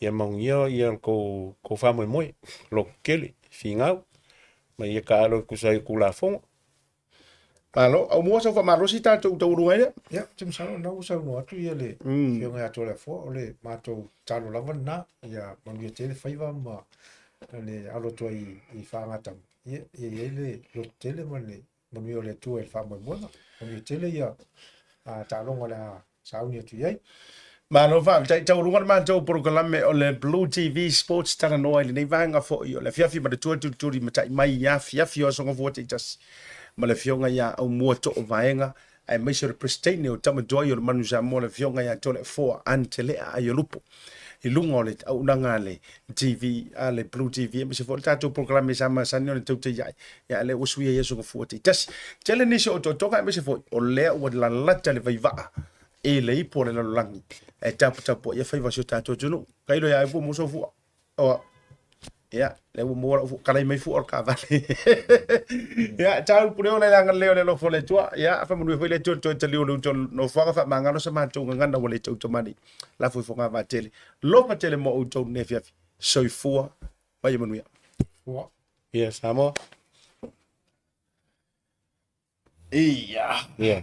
ia manuia ia le tou faamoemoe, lototele, finau, ma ia taalo e tusa ai o Tulafono. Malo, au mua sau faamalosi tatou taualuga ai lea. Ia, ou te masalo o lena ua saunoa atu ia le Afioga ia Toleafoa, o le matou tatalo lava lena, ia manuia tele faiva ma le alo atu ai i Faagatama, ia ia i ai le lototele ma le manuia o le Atua i le faamoemoega. Manuia tele ia taaloga o le a sauni atu i ai. Malo faafetai taualuga le matou polokalame o le Blue TV Sports talanoa i lenei vaega foi o le afiafi manatua tulituli matai mai i afiafi o Aso Gafua taitasi ma le afioga ia Aumua Toovaega aemaise o le Peresetene o Tama Tuai o le Manu Samoa le afioga ia Toleafoa Antelea Aiolupo i luga o le auaunaga a le TV a le Blue TV aemaise foi o le tatou polokalame sa masani ona tautaiai ia lea ua suia i Aso Gafua taitasi. Tele nisi o otootoga aemaise foi o lea ua lalata le vaivaa i le ipu o le lalolagi e taputapuai ai faiva o si o tatou atunuu. Tailo ia ai fua mo sou fua. Oa. Ia, lea ua maua lau fua. Kalai mai fua o le taavale. Ia, tau pule ola i le agalelei o le alofa o le Atua. Ia, faamanuia foi le Atua i le toe taliu o le uto nofoaga faamagalo sa matou gagana ua le tautamani. Lafo i fogavaa tele. Lofa tele mo outou lenei afiafi. Soifua ma ia manuia. Fua. Ia, Samoa. Ia. Ia.